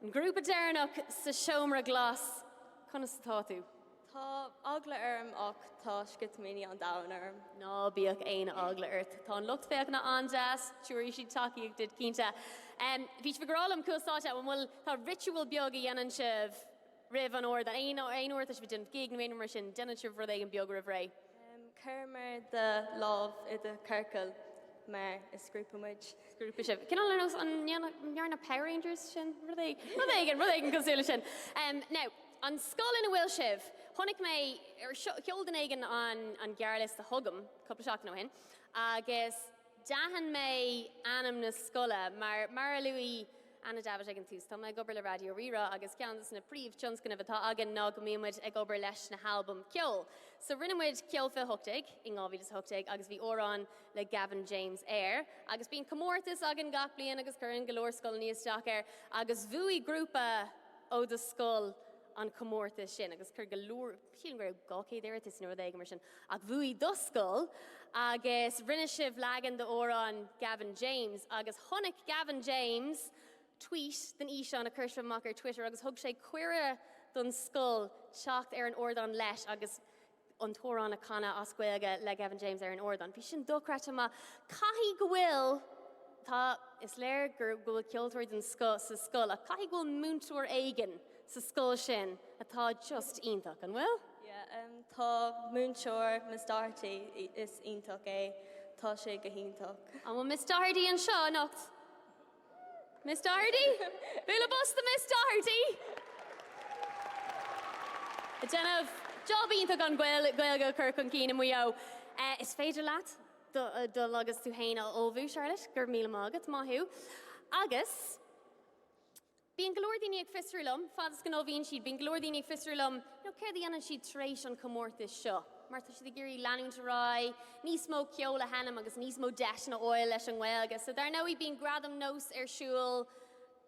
an grúpa deireanach sa seomra glas, conas atá tú? Tá eagla orm ach tá sceitimíní an domhain orm. Ná bíodh aon eagla ort. Tá an lucht féachana an-deas, tabharfaidh siad tacaíocht duit cinnte. Bhí sibh ag rá liom cúl stáitse, an bhfuil, tá ritual beag a dhéanann sibh roimh an ardán, aon aon uair atá sibh ag déanamh gig nó aon rud mar sin, déanann sibh rud éigin beag roimh ré? Cuireamar do lámh i do chiorcal mar is grúpa muid. Is grúpa sibh. Cineál ar nós an ndearna Power Rangers sin? Rud éigin, rud éigin, rud éigin cosúil leis sin. Now, An scoil ina bhfuil sibh. Chonaic mé, sheol duine éigin an gearrliosta chugam cúpla seachtain ó shin agus d'aithin mé ainm na scoile mar, mar a luaigh Anna Davitt ag an tús, tá mé ag obair le Raidió Rí-Rá agus ceann de na príomh-tionscnaimh atá againn ná go mbíonn muid ag obair leis na halbaim ceoil. So rinne muid Ceol 2018 in 2018 agus bhí amhrán le Gavin James air agus bíonn comórtas againn gach bliain agus cuireann go leor scoileanna isteach air agus bhuaigh grúpa ó do scoil an comórtas sin agus chuir go leor, sílim go raibh 200 iarratas nó rud éigin mar sin, ach bhuaigh do scoil agus rinne sibh leagan d'amhrán Gavin James agus chonaic Gavin James tweet den fhíseán a chuir sibh amach ar Twitter agus thug sé cuireadh don scoil teacht ar an ardán leis agus an t-amhrán a chanadh as Gaeilge le Gavin James ar an ardán. Bhí sin dochreidte maith. Caithfidh go bhfuil, tá, is léir gur, go bhfuil ceoltóirí den scoth sa scoil ach caithfidh go bhfuil múinteoir éigin sa scoil sin atá just iontach, an bhfuil? Yeah, um, tá múinteoir Miss Doherty, is iontach é, tá sé go hiontach. An bhfuil Miss Doherty anseo anocht? Miss Doherty? Bualadh bos do Miss Doherty! Ag déanamh job iontach an Ghaeilge a chur chun cinn i Maigh Eo. Is féidir leat dul agus tú féin a ullmhú, Charlotte. Go raibh míle maith agat. Maith thú. Agus bíonn go leor daoine ag fiosrú liom, fad is go n-ullmhaíonn siad, bíonn go leor daoine ag fiosrú liom, you know, céard a dhéanann siad tar éis an chomórtais seo? mar tá siad ag iarraidh leanúint ar aghaidh, níos mó ceoil a sheinm agus níos mó deiseanna a fháil leis an nGaeilge. So dar ndóigh bíonn Gradaim Nós ar siúl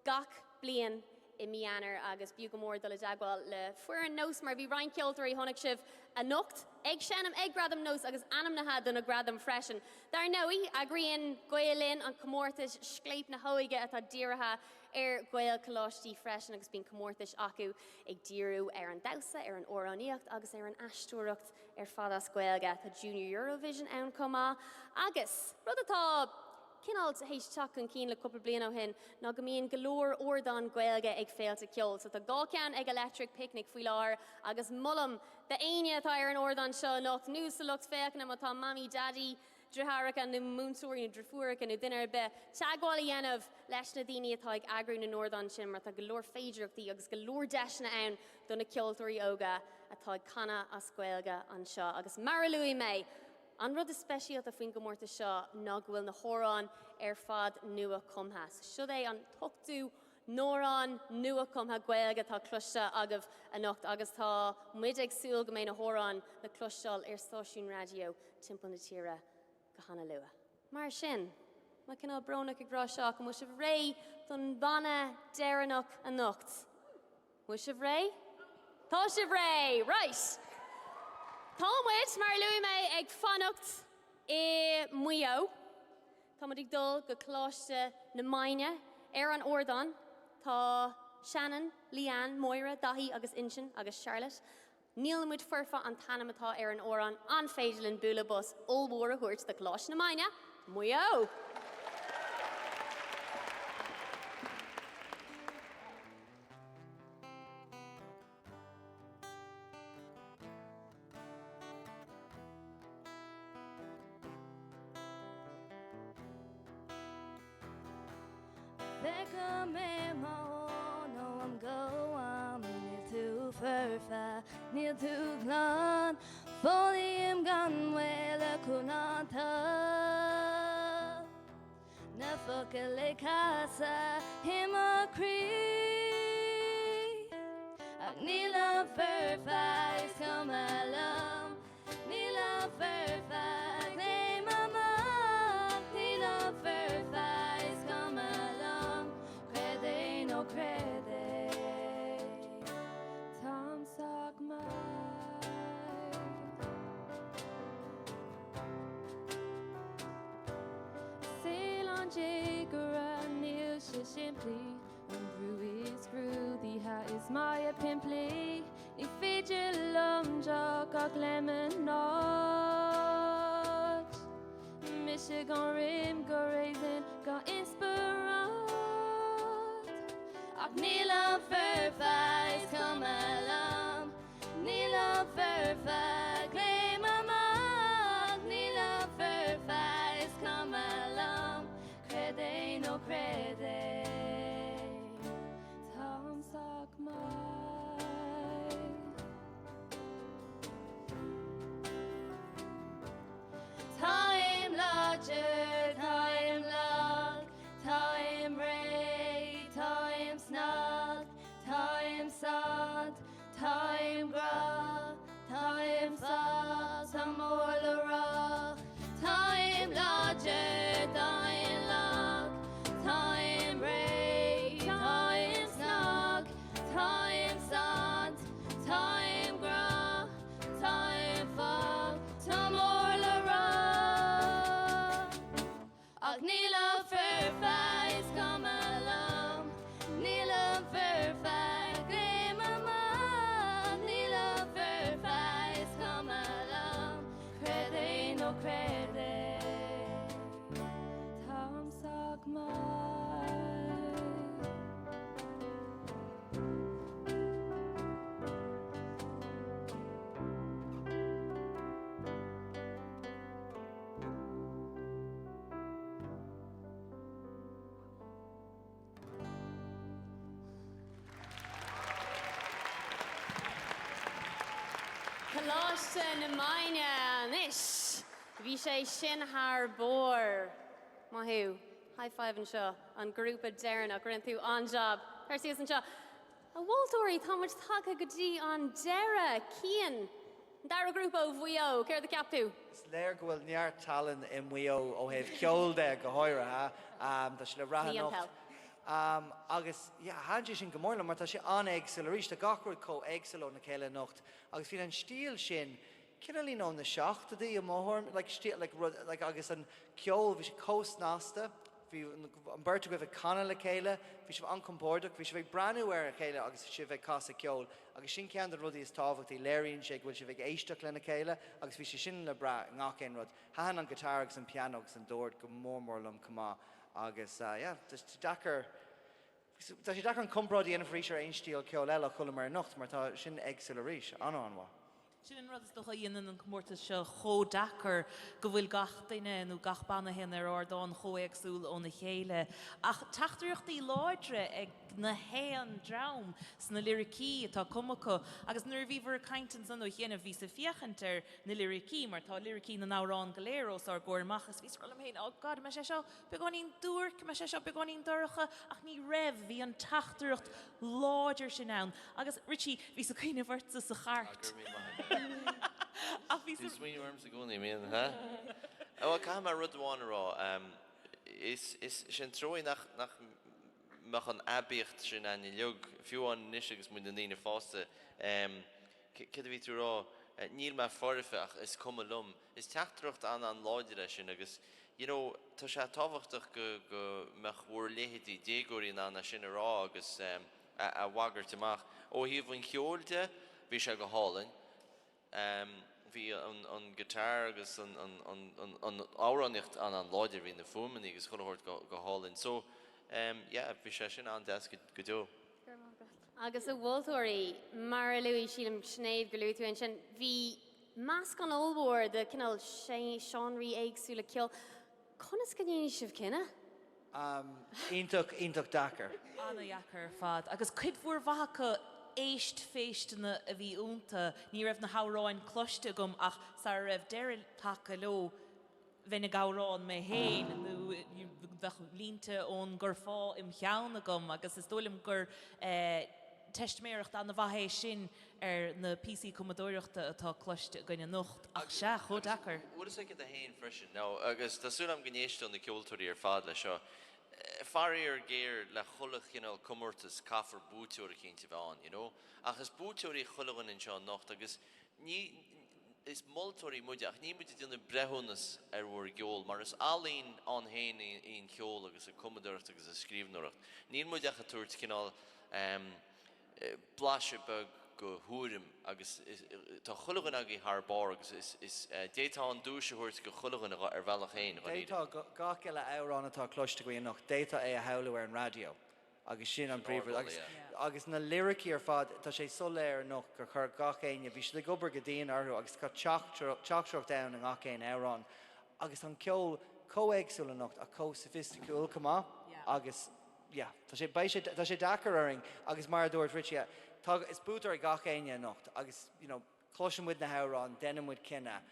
gach bliain i mí Eanáir agus b'fhiú go mór dul i dteagmháil le foireann Nós mar bhí roinnt ceoltóirí a chonaic sibh anocht ag seinm ag Gradaim Nós agus ainmnithe do na gradaim freisin. Dar ndóigh eagraíonn Gael Linn an comórtas Scléip na hÓige atá dírithe. ar Ghaelcholáistí freisin agus bíonn comórtais acu ag díriú ar an damhsa, ar an amhránaíocht agus ar an aisteoireacht ar fad as Gaeilge. Tá Junior Eurovision ann chomh maith agus rud atá cineál théis teacht chun cinn le cúpla bliain ó shin ná go mbíonn go leor ardán Gaeilge ag féilte ceoil. So tá 2 ceann ag Electric Picnic faoi láthair agus molaim d'éinne atá ar an ardán seo anocht nó sa lucht féachana má tá mamaí, daidí, driotháireacha nó múinteoirí nó driofúracha nó duine ar bith, teagmháil a dhéanamh leis na daoine atá ag eagrú na n-ardán sin mar tá go leor féidearthachtaí agus go leor deiseanna ann do na ceoltóirí óga atá ag canadh as Gaeilge anseo. Agus mar a luaigh mé, an rud is speisialta faoin gcomórtas seo ná go bhfuil na hamhráin ar fad nua-chumtha. So siod é an t-ochtú n-amhrán nua-chumtha Gaeilge atá cloiste agaibh anocht agus tá muid ag súil go mbeidh na hamhráin le cloisteáil ar stáisiúin raidió timpeall na tíre go hana luath. Mar sin, mé cineál brónach ag rá seo ach an bhfuil sibh réidh don bhanna deireanach anocht? Bhfuil sibh réidh? Tá sibh réidh! Right! Tá muid, mar a luaigh mé, ag fanacht i Maigh Eo. Tá muid ag dul go Coláiste na Maighne. Ar an ardán tá Shannon, Leanne, Máire, Daithí agus Uinseann agus Charlotte. Níl muid foirfe an t-ainm atá ar an amhrán, an féidir linn bualadh bos ollmhór a thabhairt do Coláiste na Maighne, Maigh Eo! Feicim i mo ó am go ham Níl tú foirfe, níl tú glan Folaím gan mhoill a cúlánta Na focail ag casadh i mo chroí Ach nílim foirfe is cuma liom Nílim foirfe, léim amach, nílim foirfe, is cuma liom, creid é nó creid é, táim sách maith. Saol an déagóra, níl sé simplí. An brú is grúdaithe is maith pimplí Ní féidir liom deoch ach lemonáid Mise gan rim gan raisin gan inspioráid Ach nílim foirfe is cuma liom Nílim foirfe léim amach Nílim foirfe is cuma liom Creid é nó creid é, táim sách maith. Táim láidir, táim lag, táim réidh, táim snag, táim sánt, Táim grá, táim fás, tá mór le rá. Táim láidir, táim lag, táim réidh, táim snag, táim sánt, táim grá, táim fág, tá mór le rá. Ach nílim foirfe, is cuma liom, nílim foirfe, léim amach, nílim foirfe, is cuma liom, creid é nó creid é, táim sách maith. Coláiste na Maighne anois! Bhí sé sin thar barr. Maith thú. High five anseo. An grúpa deireanach. Rinne tú an-jab. Tar suas anseo. A mholtóirí, tá muid tagtha go dtí an deireadh. Cian, an dara grúpa ó Mhaigh Eo, céard a cheap tú? Is léir go bhfuil neart tallann i Maigh Eo ó thaobh ceoil de go háirithe. Tá sé le brath anocht. Agus yeah, thaitin sé sin go mór liom mar tá sé an-éagsúil arís. Tá gach rud chomh éagsúil óna chéile anocht agus bhí an stíl sin cineáilín ó na seachtóidí i mo thuairim, like stíl, like rud, like agus an ceol, bhí sé chomh snasta. Bhí an bheirt agaibh ag canadh le chéile, bhí sibh an-compordach, bhí sibh ag breathnú ar a chéile agus sibh ag casadh ceoil agus sin ceann de na rudaí is tábhachtaí, léiríonn sé go bhfuil sibh ag éisteacht lena chéile agus bhí sé sin le brath i ngach aon rud. Thaitin an guitar agus an piano agus an dord go mór mór liom chomh maith agus yeah, tá sé deacair, tá sé deacair an comparáid a dhéanamh arís ar aon stíl ceoil eile a chualamar anocht mar tá sin éagsúil arís, an-an-mhaith. Sin an rud is dócha a dhéanann an comórtas seo chomh deacair, go bhfuil gach duine nó gach banna a théann ar ardán chomh éagsúil óna chéile. Ach teachtaireachtaí láidre ag na haon dream sna liricí atá cumtha acu. Agus nuair a bhíobhair ag caint ansan ó chianaibh bhíos ag féachaint ar na liricí, mar tá liricí na n-amhrán go léir os ár gcomhair amach agus bhíos ag rá liom féin, oh God, an mbeidh sé seo beagáinín duairc, an mbeidh sé seo beagáinín dorcha, ach ní raibh, bhí an teachtaireacht láidir sin ann. Agus, Richie, bhíos ag cuimhneamh ortsa sa chairt. Go raibh míle maith agat. Ach bhíos Bíonn smaoineamh ormsa i gcónaí, mbíonn, ha? Bhuel, caithfidh mé rud amháin a rá. Is, is, sé an trua nach, nach mbeadh an aibíocht sin againn uilig, fiú amháin anois agus muid ina ndaoine fásta. Céard a bhí tú a rá? Níl mé foirfe ach is cuma liom. Is teachtaireacht an-an-láidir é sin agus you know tá sé tábhachtach go go mbeadh bhur leithéidí, déagóirí in ann é sin a rá agus a a bhagairt amach. Ó thaobh an cheoil de, bhí sé go hálainn. Bhí an an guitar agus an an an an an amhránaíocht an-an-láidir, bhí na fuaimeanna agus chuile shórt go go hálainn. So yeah, bhí sé sin an-deas go go deo. Go raibh maith agat. Agus a mholtóirí, mar a luaigh, sílim, Sinéad, gur luaigh tú ansin, bhí meascán ollmhór de cineál seánraí éagsúla ceoil. Conas go ndéanfaidh sibh cinneadh? Iontach, iontach deacair. An-dheacair ar fad. Agus cuid mhór mhaith acu éist-phéisteanna a bhí iontu. Ní raibh na hamhráin cloiste agam ach sara raibh deireadh tagtha leo, bheinn ag amhrán mé féin nó bheadh línte ón gcurfá im cheann agam agus is dóigh liom gur teistiméireacht an-mhaith é sin ar na píosaí cumadóireachta atá cloiste againn anocht. Ach sea, chomh deacair. Bhfuil fhios agat féin freisin, now, agus tá súil agam go n-éisteoidh na ceoltóirí ar fad leis seo, faraor géar le chuile chineál comórtas caithfear buaiteoir eicínt a bheith ann, you know. Ach is buaiteoirí chuile dhuine anseo anocht agus ní, is moltóirí muide ach níl muid ag déanamh breithiúnas ar bhur gceol mar is ealaín ann féin í an ceol agus an cumadóireacht agus an scríbhneoireacht. Níl muid ach ag tabhairt cineál blaiseadh beag de thuairim agus tá chuile dhuine agaibh thar barr agus is d'fhéadfá an duais a thabhairt go chuile dhuine ar bhealach féin, dháiríre. D'fhéadfá gach uile amhrán atá cloiste againn anocht, d'fhéadfá é a shamhlú ar an raidió. Agus sin an príomhrud. Agus, agus na liricí ar fad, tá sé soiléir anocht gur chuir gach éinne, bhí siad ag obair go dian orthu agus tá teachtaireacht ann i ngach aon amhrán. Agus tá an ceol chomh éagsúil anocht ach chomh soifisticiúil chomh maith agus yeah, tá sé, beidh sé, tá sé deacair orainn agus mar a dúirt Richie, tá, is buaiteoir ag gach éinne anocht agus you know, cloiseann muid na hamhráin, déanann muid cinneadh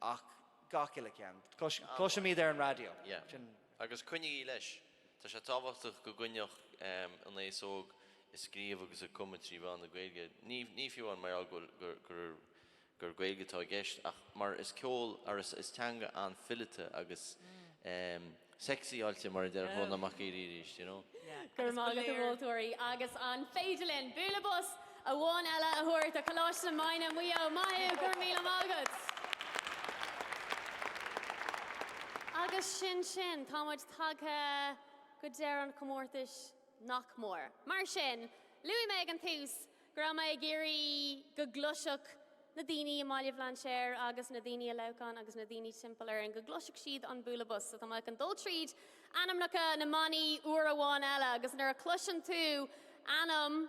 ach gach uile ceann, cloisim iad ar an raidió. Yeah. Sin. Agus coinnigí leis. Tá sé tábhachtach go gcoinneodh an aos óg ag scríobh agus ag cumadh trí mheán na Gaeilge. Ní ní fiú amháin mar gheall go gur gur Gaeilge atá i gceist ach mar is ceol or is is teanga an-fhileata agus sexy-áilte mar a déarfadh Rónán Mac Aodha arís, you know. Go raibh maith agat a mholtóirí agus an féidir linn bualadh bos amháin eile a thabhairt do Choláiste na Maighne, Maigh Eo. Maith thú, go raibh míle maith agat. Agus sin sin, tá muid tagtha go deireadh an chomórtais nach mór. Mar sin, luaigh mé ag an tús go raibh mé ag iarraidh go gcloisfeadh na daoine i mBaile Bhlainséir agus na daoine i Leamhcán agus na daoine timpeall orainn, go gcloisfeadh siad an bualadh bos. So tá mé chun dul tríd ainmneacha na mbannaí uair amháin eile agus nuair a chloiseann tú ainm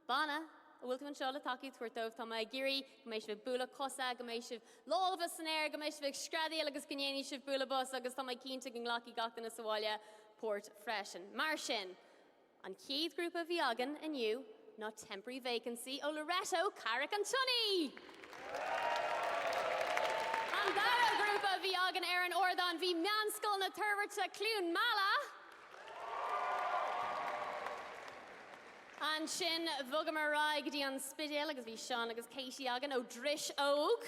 banna a bhfuil tú anseo le tacaíocht a thabhairt dóibh, tá mé ag iarraidh go mbeidh sibh ag bualadh cosa, go mbeidh sibh lámha san aer, go mbeidh sibh ag screadaíl agus go ndéanfaidh sibh bualadh bos agus tá mé cinnte go nglacfaidh gach duine sa bhaile páirt freisin. Mar sin. An chéad ghrúpa a bhí againn inniu ná Temporary Vacancy ó Loreto, Carraig an tSionnaigh! An dara grúpa a bhí againn ar an ardán bhí Meánscoil na Toirbhirte, Cluain Meala. Ansin bhogamar ar aghaidh go dtí an Spidéal agus bhí Seán agus Katie againn ó Dris Óg.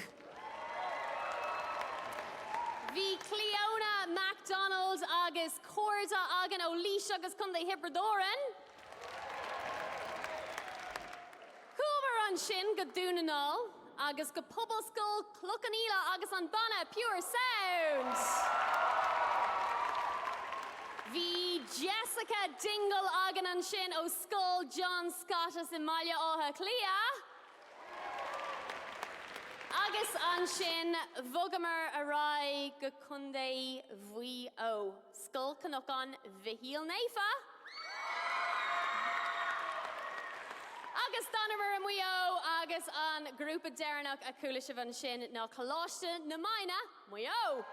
Bhí Clíona McDonald agus Cairde againn ó Laois agus Contae Thiobraid Árann. Chuamar ansin go Dún na nGall agus go Pobalscoil Chloich Cheann Fhaola agus an banna Pure Sound. Bhí Jessica Dingle againn ansin ó Scoil John Scottus i mBaile Átha Cliath. Agus ansin bhogamar ar aghaidh go Contae Mhaigh Eo, Scoil Chnocán Mhichíl Naofa. Agus d'fhanamar i Maigh Eo agus an grúpa deireanach a chuala sibh ansin ná Coláiste na Maighne, Maigh Eo!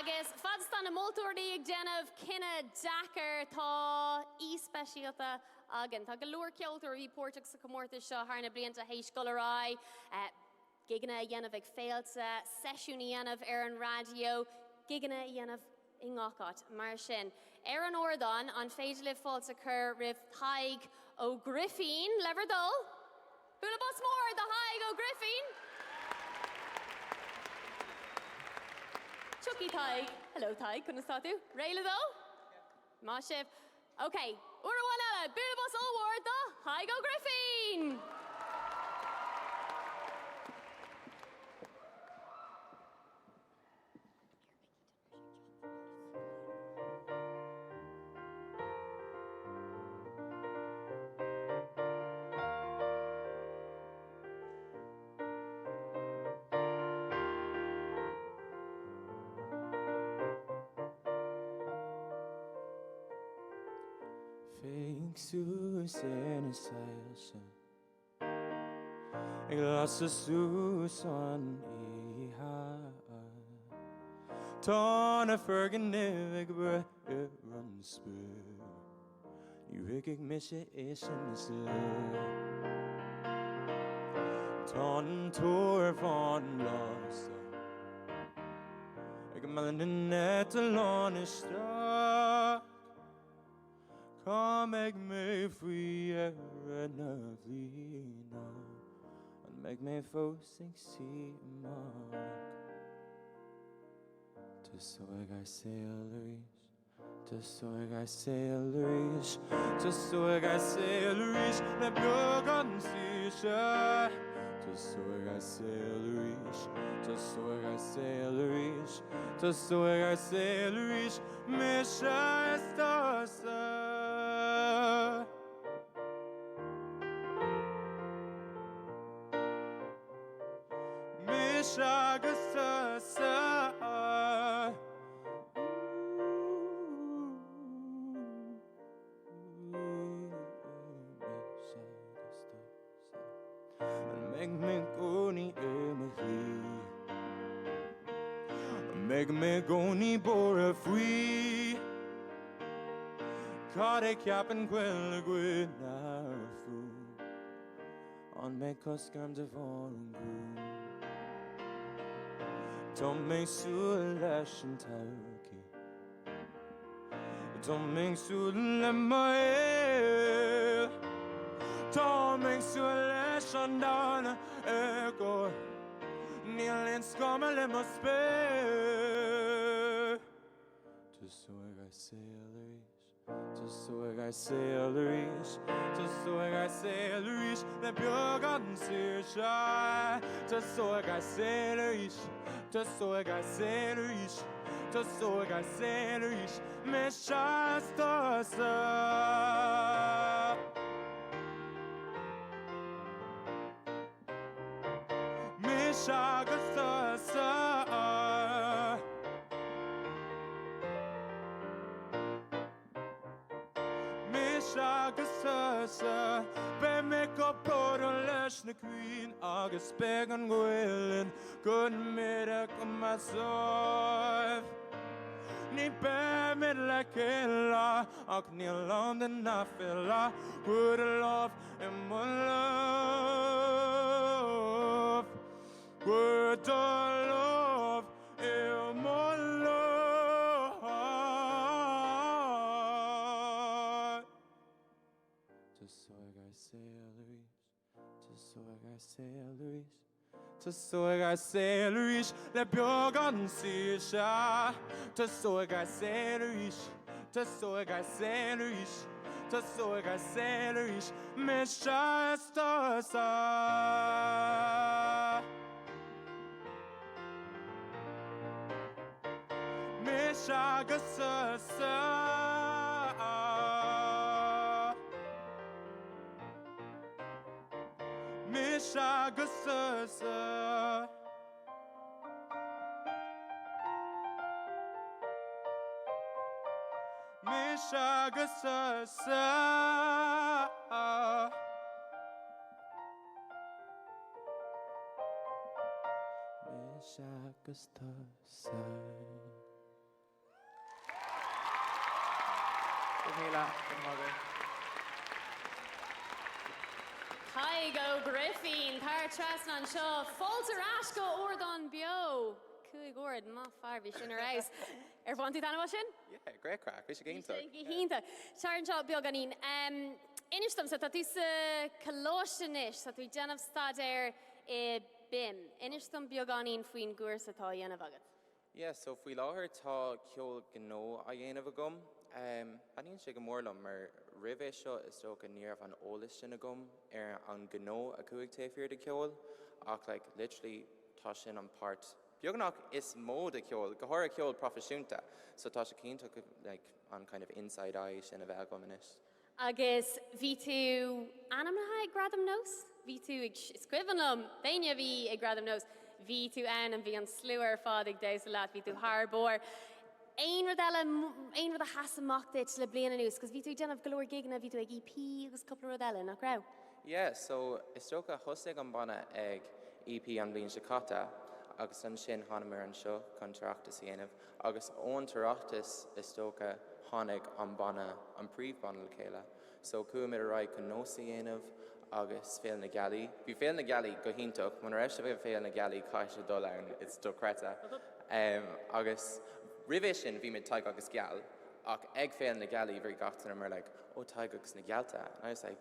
Agus fad is tá na moltóirí ag déanamh cinneadh deacair, tá aoi speisialta againn. Tá go leor ceoltóirí a bhí páirteach sa chomórtas seo thar na blianta théis dul ar aghaidh, gigeanna a dhéanamh ag féilte, seisiúin a dhéanamh ar an raidió, gigeanna a dhéanamh i ngach áit. Mar sin, ar an ardán, an féidir libh fáilte a chur roimh Tadhg Ó Grifín, le bhur dtoil? Bualadh bos mór do Thadhg Ó Grifín! Tiocfaidh Tadhg. Hello Tadhg, conas tá tú? Réidh le dul? Maith sibh. Ok, uair amháin eile, bualadh bos ollmhór do Thadhg Ó Grifín! Féach suas ar na soilse. Ag lasadh suas an oíche. Tá na foirgnimh ag breith ar an spéir. Ní thuigfidh mise é sin is léir. Tá an túr fán lasadh ag mealladh na n-eitleán isteach. Cá mbeidh mé faoi dheireadh na bliana? An mbeidh mé fós ag suí amach? Tosóidh ár saol arís, Tosóidh ár saol arís, Tosóidh ár saol arís le beagán saoirse. Tosóidh ár saol arís, Tosóidh ár saol arís, Tosóidh ár saol arís. Mise is tusa. Mise agus tusa. Mise agus tusa. An mbeidh mé i gcónaí ar mo shlí? An mbeidh mé i gcónaí buartha faoi? Cad é ceapann chuile dhuine fúm? An mbeidh cosc orm de bharr an ghruaim? Tá mé ag súil leis an todhchaí. Tá mé ag súil le mo shaol. Tá mé ag súil leis an domhan a fheiceáil. Níl aon scamall i mo spéir. Tosóidh ár saol arís, Tosóidh ár saol arís, Tosóidh ár saol arís le beagán saoirse. Tosóidh ár saol arís, Tosóidh ár saol arís. Tosóidh ár saol arís, mise is tusa. Mise agus tusa. Mise agus tusa, beidh mé chomh bródúil leis na crainn agus beidh an gaol linn go minic go maith dóibh. Ní beimid le chéile ach níl ann don aiféala, cuir do lámh i mo lámh, cuir do lámh i mo lámh. Tosóidh ár saol arís, tosóidh ár saol arís, tosóidh ár saol arís le beagán saoirse. Tosóidh ár saol arís, tosóidh ár saol arís, tosóidh ár saol arís, mise is tusa. Mise agus tusa. Mise agus tusa. Mise agus tusa. Mise agus tusa. Tadhg Ó Grifín, tar trasna anseo. Fáilte ar ais go Ardán Beo. 5 ord, maith fear, bhí sin ar fheabhas. Ar bhain tú taitneamh as sin? Yeah, great craic, bhí sé go hiontach. Bhí sé go hiontach. Tar anseo beagáinín. Inis dom, so tá tú sa choláiste anois, tá tú ag déanamh staidéir i BIMM. Inis dom beagáinín faoin gcúrsa atá á dhéanamh agat. Yeah, so faoi láthair tá ceol gnó á dhéanamh agam. Taitníonn sé go mór liom mar roimh é seo is dócha ní raibh an eolas sin agam ar an gnó a chuaigh taobh thiar de ceol ach like literally tá sin an páirt beagnach is mó de ceol, go háirithe ceol proifisiúnta. So tá sé iontach like an kind of inside eye sin a bheith agam anois. Agus bhí tú ainmnithe ag Gradaim Nós? Bhí tú ag, is cuimhin liom, d'éinne a bhí ag Gradaim Nós, bhí tú ann and bhí an slua ar fad ag damhsa leat, bhí tú thar barr. Aon rud eile, aon rud a sheas amach duit le bliain anuas, 'cause bhí tú ag déanamh go leor gigeanna, bhí tú ag EP agus cúpla rud eile, nach raibh? Yeah, so is dócha thosaigh an banna ag EP an bhliain seo caite agus ansin thánamar anseo chun tOireachtas a dhéanamh agus ón tOireachtas is dócha tháinig an banna, an príomhbanna le chéile. So chuaigh muid ar aghaidh chun Nós a dhéanamh agus Féile na Gealaí. Bhí Féile na Gealaí go hiontach, muna raibh sibh ag Féile na Gealaí caithfidh sibh dul ann, it's dochreidte. Agus roimhe sin bhí muid Tadhg agus Geal ach ag Féile na Gealaí bhí gach duine mar like, oh Tadhg agus na Gealta and I was like,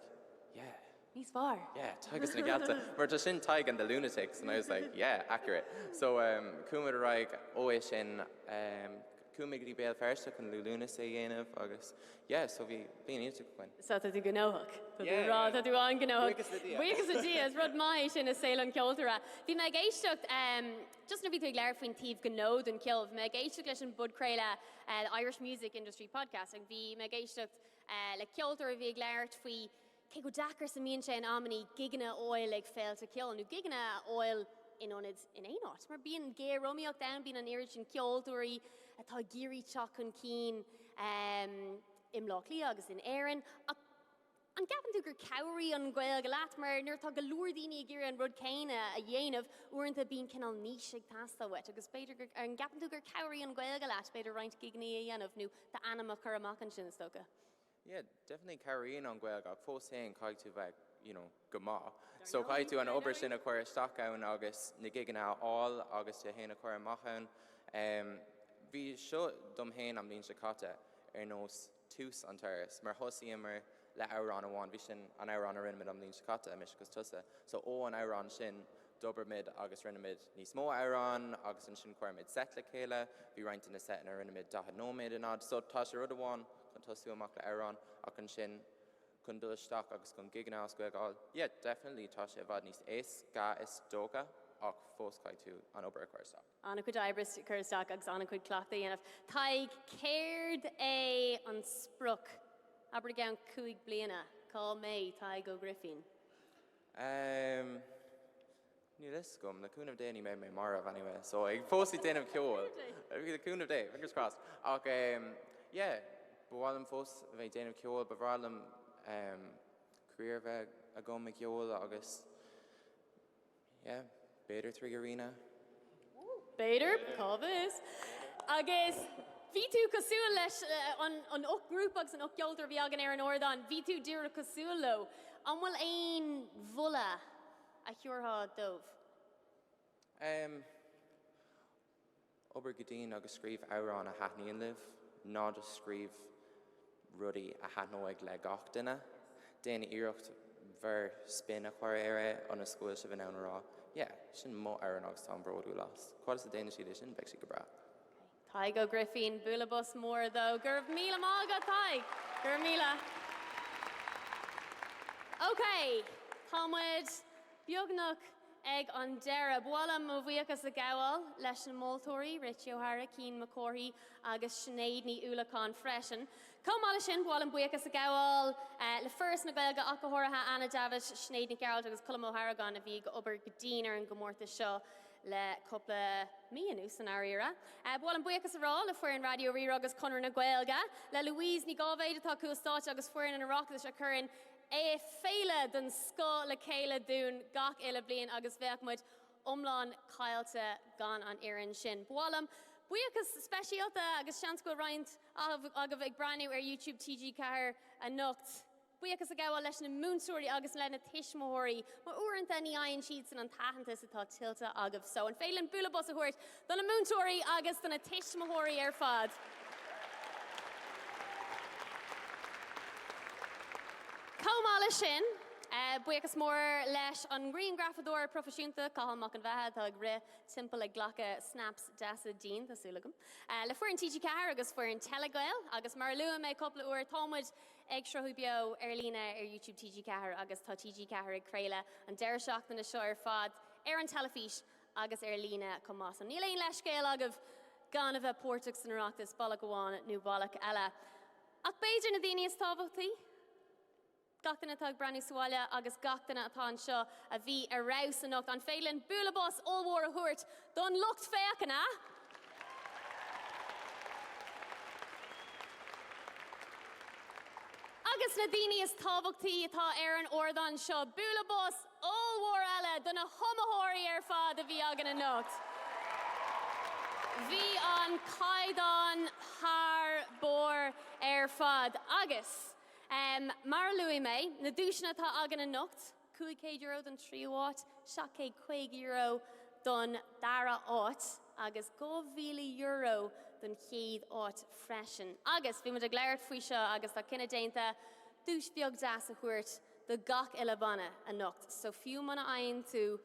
yeah. Níos fearr. Yeah, Tadhg agus na Gealta. Mar tá sin Tadhg and the Lunatics and I was like, yeah, accurate. So um, chuaigh muid ar aghaidh ó é sin, um, chuaigh muid go dtí Béal Feirste chun Liú Lúnasa a dhéanamh agus yeah, so bhí bliain iontach againn. So tá tú gnóthach. Tá tú Yeah, rá, yeah. tá tú an-ghnóthach. Buíochas le Dia. Buíochas le Dia, is rud maith é sin i saol an cheoltóra. Bhí mé ag éisteacht, um, just nuair bhí tú ag labhairt faoin taobh gnó den cheol, bhí mé ag éisteacht leis an bpodchraoladh uh, The Irish Music Industry Podcast agus bhí mé ag éisteacht uh, le ceoltóir a bhí ag labhairt faoi Cé chomh deacair is a mbíonn sé in amannaí gigeanna a fháil ag féilte ceoil, nó gigeanna a fháil in ionaid in aon áit, mar bíonn géariomaíocht ann, bíonn an oiread sin ceoltóirí atá ag iarraidh teacht chun cinn i mBleá Cliath agus in Éirinn. Ach an gceapann tú gur chabhraigh an Ghaeilge leat? Mar nuair atá go leor daoine ag iarraidh an rud céanna a dhéanamh, uaireanta bíonn cineál niche ag teastáil uait agus b'fhéidir gur, an gceapann tú gur chabhraigh an Ghaeilge leat, b'fhéidir roinnt gigeanna a dhéanamh nó d'ainm a chur amach ansin, is dócha? Yeah, definitely cabhraíonn an Ghaeilge ach fós féin caithfidh tú bheith, you know, go maith. So caithfidh tú an obair sin a chur isteach ann agus na gigeanna a fháil agus tú féin a chur amach ann. Um, bhí seo dom féin an bhliain seo caite ar nós tús an turas mar thosaíomar le amhrán amháin, bhí sin an amhrán a rinne muid an bhliain seo caite, Mise agus Tusa. So ó an amhrán sin d'obair muid agus rinne muid níos mó amhrán agus ansin chuir muid set le chéile, bhí roinnt de na setanna a rinne muid 40 nóiméad in fhad. So tá sé rud amháin chun tosú amach le amhrán ach ansin chun dul isteach agus chun gigeanna as Gaeilge a fháil, yeah, definitely tá sé i bhfad níos éasca is dócha ach fós caithfidh tú an obair a chur isteach. An-chuid oibre a chur isteach agus an-chuid cleachtaidh a dhéanamh. Tadhg, céard é an sprioc, abair i gceann 5 bliana, cá mbeidh Tadhg Ó Grifín? Ehm, níl fhios agam, le cúnamh Dé ní mbeidh mé marbh anyway, so ag fós ag déanamh ceoil, le cúnamh Dé, fingers crossed. Ach ehm, yeah, ba mhaith liom fós a bheith ag déanamh ceoil, ba bhreá liom ehm, career a bheith agam i gceol agus yeah, b'fhéidir 3Arena. B'fhéidir, cá bhfios. Agus bhí tú cosúil leis an 8 ngrúpa agus an 8 gceoltóir a bhí againn ar an ardán, bhí tú díreach cosúil leo. An bhfuil aon mholadh a thabharfá dóibh? Em, obair go dian agus scríobh amhráin a thaitníonn libh, ná just scríobh rudaí a thaitneoidh le gach duine. Déan iarracht bhur spin a chur air é ionas go bhfuil sibh in ann a rá yeah, sin mo amhrán agus táim bródúil as. Cá fhad is a déanann siad é sin, beidh siad go breá. Tadhg Ó Grifín, bualadh bos mór dó. Go raibh míle maith agat, Tadhg! Go raibh míle. Ok, tá muid beagnach. ag an deireadh. Ba mhaith liom mo bhuíochas a ghabháil leis na moltóirí, Richie O'Hara, Cian Mac Cárthaigh agus Sinéad Ní Uallacháin freisin. Chomh maith leis sin, ba mhaith liom buíochas a ghabháil le Foras na Gaeilge ach go háirithe Anna Davitt, Sinéad Nic Gearailt agus Colm Ó hArgáin a bhí ag obair go dian ar an gcomórtas seo le cúpla mí anuas i ndáiríre. Ba mhaith liom buíochas a rá le foireann Raidió Rí-Rá agus Conradh na Gaeilge, le Louise Ní Dháibhéid atá cúl stáitse agus foireann an Oireachtais a chuireann féile den scoth le chéile dúinn gach uile bliain agus bheadh muid iomlán caillte gan an fhoireann sin. Ba mhaith liom buíochas speisialta agus seans go bhfuil roinnt agaibh ag breathnú ar YouTube TG4 anocht, buíochas a ghabháil leis na múinteoirí agus le na tuismitheoirí mar uaireanta ní fhaigheann siadsan an t-aitheantas atá tuillte agaibh. So an féidir linn bualadh bos a thabhairt do na múinteoirí agus do na tuismitheoirí ar fad? Chomh maith leis sin, buíochas mór leis an ngrianghrafadóir proifisiúnta, Cathal Mac an Bheatha, atá ag rith timpeall ag glacadh snaps deasa dínn, tá súil agam. Le foireann TG4 agus foireann Telegael, agus mar a luaigh mé cúpla uair, tá muid ag sruthú beo ar líne ar YouTube TG4 agus tá TG4 ag craoladh an deireadh seachtaine seo ar fad ar an teilifís agus ar líne chomh maith. So níl aon leithscéal agaibh gan a bheith páirteach san Oireachtas, bealach amháin nó bealach eile. Ach b'fhéidir na daoine is tábhachtaí, gach duine atá ag breathnú sa bhaile agus gach duine atá anseo a bhí ar fheabhas anocht, an féidir linn bualadh bos ollmhór a thabhairt don lucht féachana? Agus na daoine is tábhachtaí atá ar an ardán seo, bualadh bos ollmhór eile do na hiomaitheoirí ar fad a bhí againn anocht. Bhí an caighdeán thar barr ar fad. Agus, mar a luaigh mé, na duaiseanna atá againn anocht, €500 don tríú háit, €750 don dara háit agus €2,000 don chéad áit freisin. Agus bhí muid ag labhairt faoi seo agus tá cinneadh déanta duais bheag deas a thabhairt do gach uile banna anocht. So fiú muna fhaigheann tú,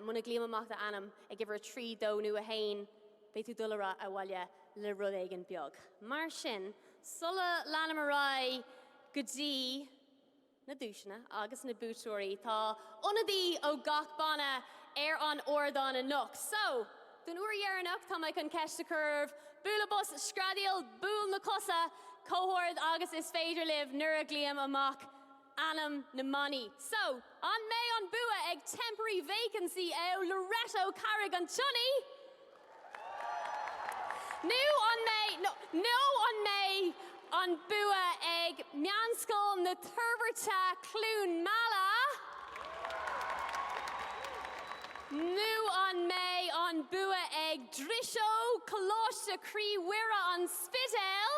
muna nglaoim amach d'ainm ag uimhir 3, 2 nó 1, beidh tú dul ar abhaile le rud éigin beag. Mar sin, sula leanaim ar aghaidh go dtí na duaiseanna agus na buaiteoirí, tá ionadaí ó gach banna ar an ardán anocht. So, don uair dheireanach, tá mé chun ceist a chur oraibh, bualadh bos, screadaíl, buail na cosa chomh hard agus is féidir libh nuair a ghlaoim amach ainm na mbannaí. So, an mbeidh an bua ag Temporary Vacancy ó Loreto Carraig an tSionnaigh? Nó an mbeidh, nó an mbeidh an bua ag Meánscoil na Toirbhirte Cluain Meala? Nó an mbeidh an bua ag Driseog Coláiste Croí Mhuire An Spidéal?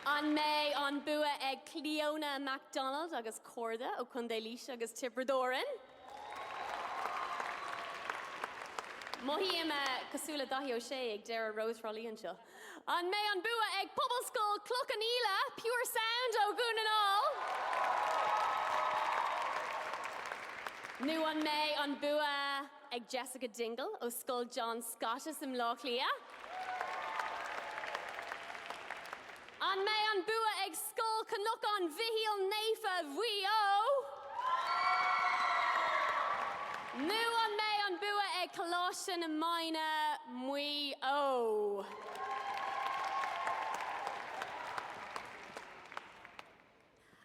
An mbeidh an bua ag Clíona McDonald agus Cairde ó Chontae Laoise agus Tiobraid Árann? Mothaím cosúil le Daithí Ó Sé ag deireadh Rós Thrá Lí anseo. An mbeidh an bua ag Pobalscoil Cloch an Íle, Pure Sound ó Dhún na nGall? Nó an mbeidh an bua ag Jessica Dingle ó Scoil John Scottus i mBleá Cliath? An mbeidh an bua ag Scoil Chnocán Mhichíl Naofa Mhaigh Eo? Nó an mbeidh an bua ag Coláiste na Maighne, Maigh Eo?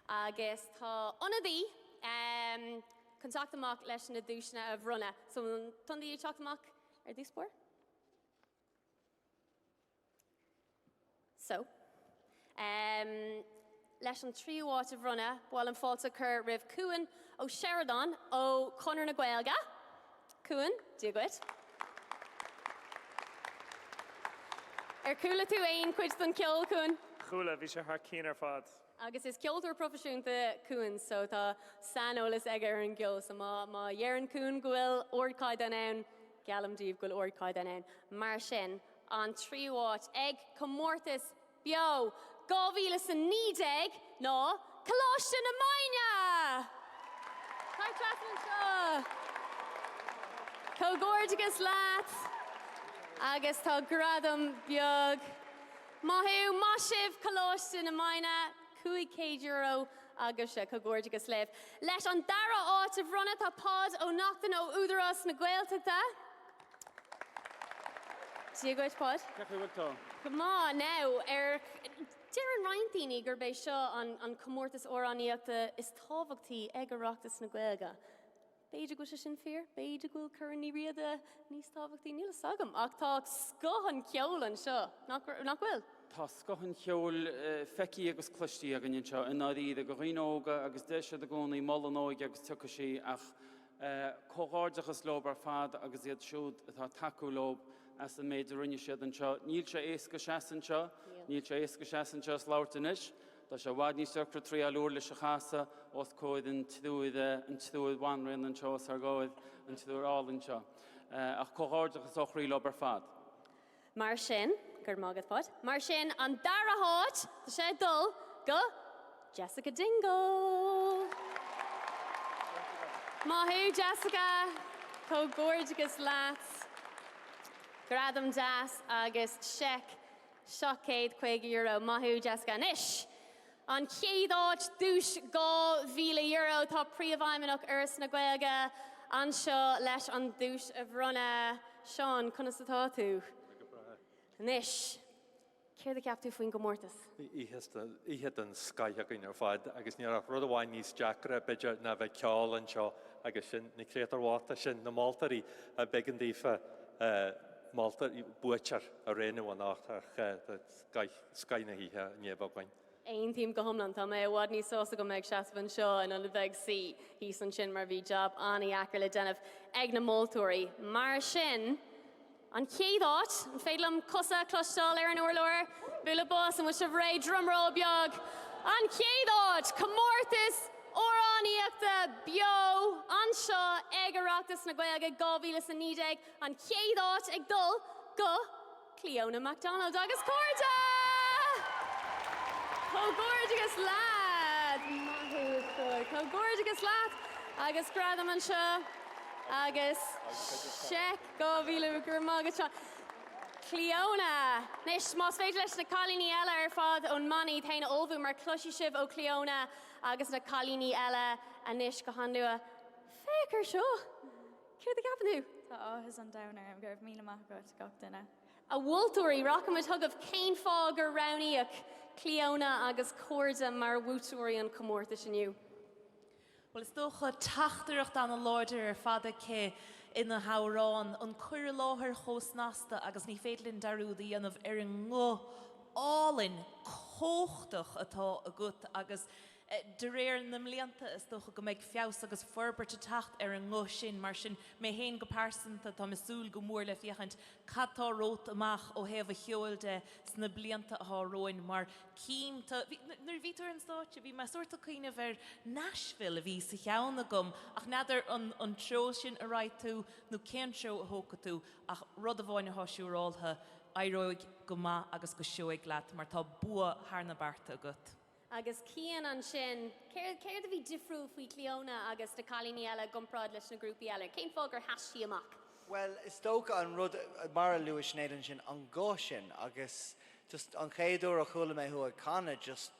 Agus tá ionadaí chun teacht amach leis na duaiseanna a bhronnadh. So an t-ionadaí ag teacht amach ar dtús báire? So, em, leis an tríú háit a bhronnadh, ba mhaith liom fáilte a chur roimh Cuan Ó Seireadáin ó Chonradh na Gaeilge. Cuan, Dia dhuit. Ar chuala tú aon chuid den cheol, Cuan? Chuala, bhí sé thar cinn ar fad. Agus is ceoltóir proifisiúnta Cuan so tá saineolas aige ar an gceol so má má dheireann Cuan go bhfuil ardchaighdeán ann, geallaim daoibh go bhfuil ardchaighdeán ann. Mar sin, an tríú háit ag Comórtas Beo 2019 ná Coláiste na Maighne! Tar trasna anseo! Comhghairdeachas leat agus tá gradam beag Maith thú, maith sibh Coláiste na Maighne. €500 agaibhse. Comhghairdeachas libh. Leis an dara háit a bhronnadh tá Páid Ó Neachtain ó Údarás na Gaeltachta. Dia dhuit, Páid. Cén chaoi a bhfuil tú? Go maith. Now, ar deireann roinnt daoine gurb é seo an comórtas amhránaíochta is tábhachtaí ag Oireachtas na Gaeilge. B'fhéidir go bhfuil sé sin fíor, b'fhéidir go bhfuil Corn Uí Riada níos tábhachtaí, níl fhios agam, ach tá scoth an cheoil anseo, nach bhfuil? Tá scoth an cheoil feicthe agus cloiste againn anseo, i ndáiríre, do dhaoine óga agus deir siad i gcónaí mol an óige agus tiocfaidh sí ach comhghairdeachas leo ar fad agus iad siúd atá ag tacú leo as an méid a rinne siad anseo. Níl sé éasca seasamh anseo, níl sé éasca seasamh anseo is labhairt anois. Tá sé i bhfad níos deacra triáil uirlis a chasadh os comhair an triúir, an triúr bhanríon anseo os ár gcomhair, an triúr álainn seo. Ach comhghairdeachas ó chroí leo ar fad. Mar sin, go raibh maith agat, Páid. Mar sin, an dara háit, tá sé ag dul go Jessica Dingle! Maith thú, Jessica! Comhghairdeachas leat. Gradam deas agus seic €750. Maith thú, Jessica. Anois, an chéad áit, duais €2,000. Tá Príomhfheidhmeannach Fhoras na Gaeilge anseo leis an duais a bhronnadh. Seán, conas atá tú? Go breá. Anois, céard a cheap tú faoin gcomórtas? Bhí oíche den scoith againn ar fad agus ní raibh rud amháin níos deacra, b'fhéidir, ná bheith ag ceol anseo agus sin na créatúir bhochta sin, na moltóirí, b'éigean daofa moltóir, buaiteoir a roghnú anocht ach scoith na hoíche i ndiaidh a bheith againn. Aontaím go hiomlán. Tá mé i bhfad níos sásta go mbeidh ag seasamh anseo in ionad bheith ag suí thíos ansin mar bhí jab an-dheacair le déanamh ag na moltóirí. Mar sin, an chéad áit, an féidir liom cosa a chloisteáil ar an urlár? Bualadh bos, an bhfuil sibh réidh? Drumroll beag! An chéad áit, comórtas amhránaíochta beo anseo ag Oireachtas na Gaeilge 2019. An chéad áit ag dul go Clíona McDonald agus cairde! Comhghairdeachas leat! Maith thú, a stór. Comhghairdeachas leat agus gradam anseo agus seic 2,000 go raibh maith agat Seán. Clíona! Anois, más féidir leis na cailíní eile ar fad ón mbanna iad féin a ullmhú mar cloisfidh sibh ó Clíona agus na cailíní eile anois go han-luath. Féach ar seo! Céard a cheapann tú? Tá áthas an domhain orm, go raibh míle maith agat, gach duine. A mholtóirí, rachaimid chugaibh. Cén fáth gur roghnaíodh Clíona agus Cairde mar bhuaiteoirí an chomórtais inniu? Bhuel, is dócha, teachtaireacht an-láidir ar fad aici ina hamhrán, an cur i láthair chomh snasta agus ní féidir linn dearúd a dhéanamh ar an nguth álainn, cumhachtach atá agat agus De réir na mblianta, is dócha go mbeidh feabhas agus forbairt ag teacht ar an nguth sin. Mar sin, mé féin go pearsanta, táim ag súil go mór le féachaint cad tá romhat amach ó thaobh an cheoil de sna blianta atá romhainn mar cím tu, nuair a bhí tú ar an stáitse, bhí mé sórt ag cuimhneamh ar Nashville a bhí sa cheann agam ach n'fheadar an an treo sin a raghaidh tú nó cén treo a thógfaidh tú ach rud amháin atá siúráltha, éireoidh go maith agus go seoigh leat mar tá bua thar na bearta agat. Agus Cian ansin, céard, céard a bhí difriúil faoi Clíona agus na cailíní eile i gcomparáid leis na grúpaí eile? Cén fáth gur sheas sí amach? Bhuel, is dócha an rud, mar a luaigh Sinéad ansin, an guth sin agus just an chéad uair a chuala mé thú ag canadh, just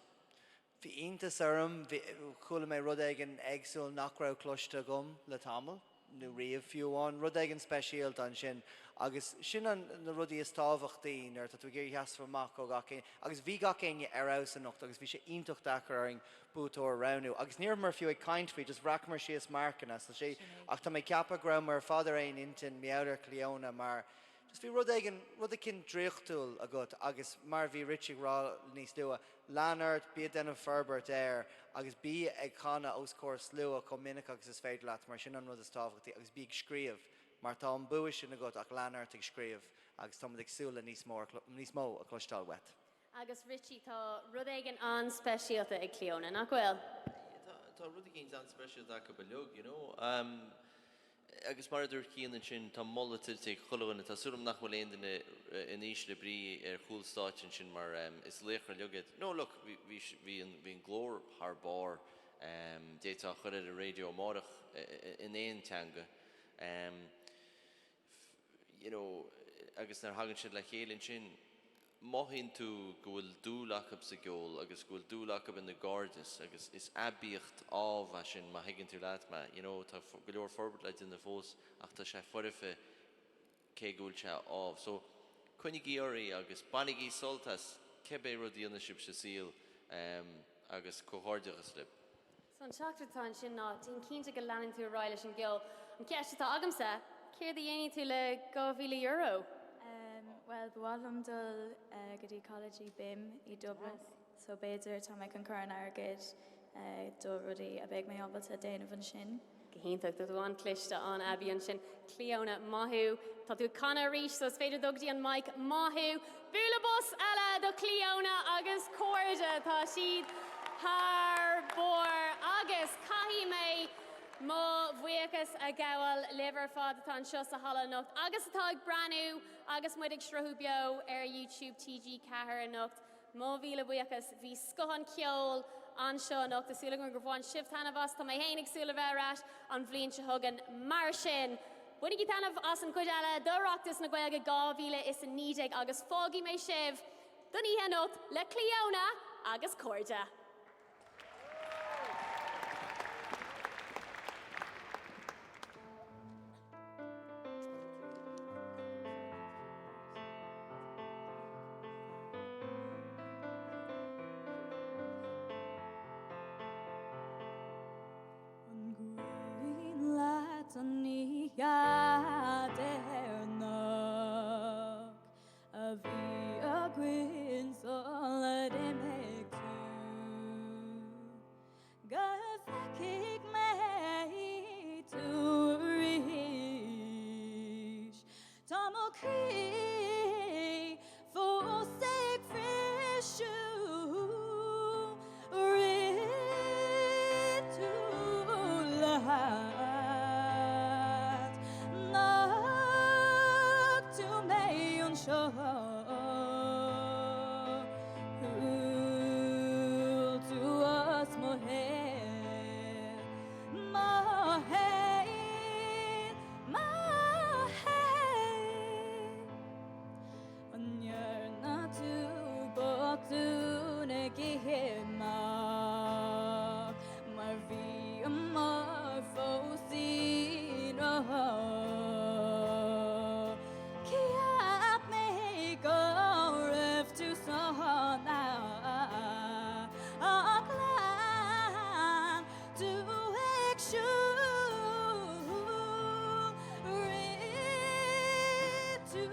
bhí iontas orm, bhí, chuala mé rud éigin éagsúil nach raibh cloiste agam le tamall. nó riamh fiú amháin, rud éigin speisialta ansin agus sin an na rudaí is tábhachtaí nuair atá tú ag iarraidh sheasamh amach ó gach éinne agus bhí gach éinne ar fheabhas anocht agus bhí sé iontach deacair orainn buaiteoir a roghnú agus ní rabhamar fiú ag caint faoi just bhreacamar síos marcanna so sé ach tá mé ag ceapadh go rabhamar ar fad ar aon intinn mar gheall ar Clíona mar Just bhí rud éigin, rud eicínt draíochtúil agat agus mar a bhí Richie ag rá níos luaithe, lean ort, bí ag déanamh forbairt air agus bí ag canadh os comhair slua chomh minic agus is féidir leat mar sin an rud is tábhachtaí agus bí ag scríobh mar tá an bua sin agat ach lean ort ag scríobh agus táimid ag súil le níos mó, níos mó a chloisteáil uait. Agus Richie, tá rud éigin an-speisialta ag Clíona, nach bhfuil? Tá, tá rud eicínt an-speisialta acu uilig, you know. Agus mar a dúirt Cian ansin, tá moladh tuillte ag chuile dhuine. Tá súil agam nach bhfuil aon duine in ísle brí ar chúl stáitse ansin mar is laochra uilig iad. No, look, bhí, bhí, bhí an, bhí an glór thar barr. D'fhéadfá a chur ar an raidió amárach in aon teanga. You know, agus nuair a thagann siad le chéile ansin. Mothaíonn tú go bhfuil dúil acu sa gceol agus go bhfuil dúil acu ina gcairdeas agus is aibíocht ámh é sin má thuigeann tú leat mé. You know, tá go leor forbairt le déanamh fós ach tá sé foirfe cé go bhfuil sé ámh. So, coinnigí oraibh agus bainigí sult as cibé rud a dhéanann sibh sa saol agus comhghairdeachas libh. So an teachtaireacht atá ansin ná déan cinnte go leanann tú ar aghaidh leis an gceol. An cheist atá agamsa, céard a dhéanfaidh tú le €2,000? Bhuel, ba mhaith liom dul go dtí college i BIMM i Dublin so b'fhéidir tá mé chun cur an airgead do rudaí a beidh mé ábalta déanamh ansin. Go hiontach, tá tú an-chliste, an-aibí ansin. Clíona, maith thú. Tá tú ag canadh arís so is féidir dul go dtí an mic. Maith thú. Bualadh bos eile do Clíona agus cairde. Tá siad thar barr. Agus caithfidh mé mo bhuíochas a ghabháil libh ar fad atá anseo sa halla anocht agus atá ag breathnú agus muid ag sruthú beo ar YouTube TG4 anocht. Mo mhíle buíochas. Bhí scoth an cheoil anseo anocht. Tá súil agam gur bhain sibh taitneamh as. Tá mé féin ag súil le bheith ar ais an bhliain seo chugainn. Mar sin, bainigí taitneamh as an gcuid eile d'Oireachtas na Gaeilge 2019 agus fágfaidh mé sibh don oíche anocht le Clíona agus cairde. An cuimhin leat an oíche dheireanach a bhí againn sula d'imigh tú? Go bhfeicfidh mé tú arís. Tá mo chroí fós ag briseadh. Rith tú leat. D'fhág tú mé anseo. Shiúil tú as mo shaol, mo shaol, mo shaol. An ndearna tú botún ag imeacht mar bhíomar fós i ngrá? Cheap mé go raibh tú sona ach lean tú ag siúl rith tú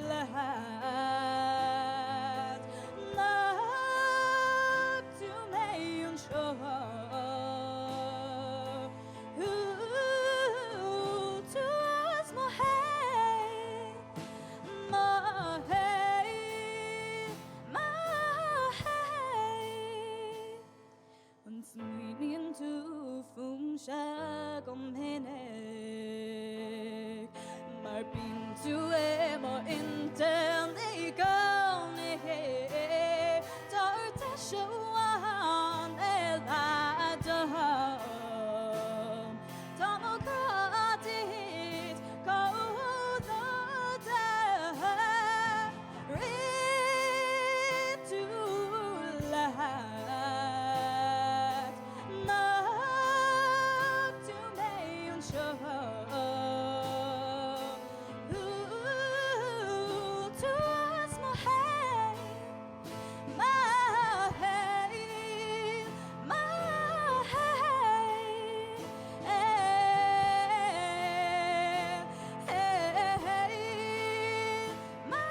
leat D'fhág tú mé anseo Shiúil tú as mo shaol, mo shaol, mo shaol. An smaoiníonn tú fúmsa go minic mar bíonn tú i mo intinn i gcónaí Tá ort deis amháin eile dom Tá mo ghrá duit chomh láidir Rith tú leat D'fhág tú mé anseo Shiúil tú as mo shaol Mo shaol, mo shaol Mo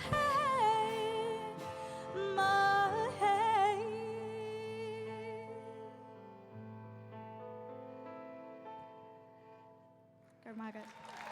shaol, mo shaol. Go raibh maith agat.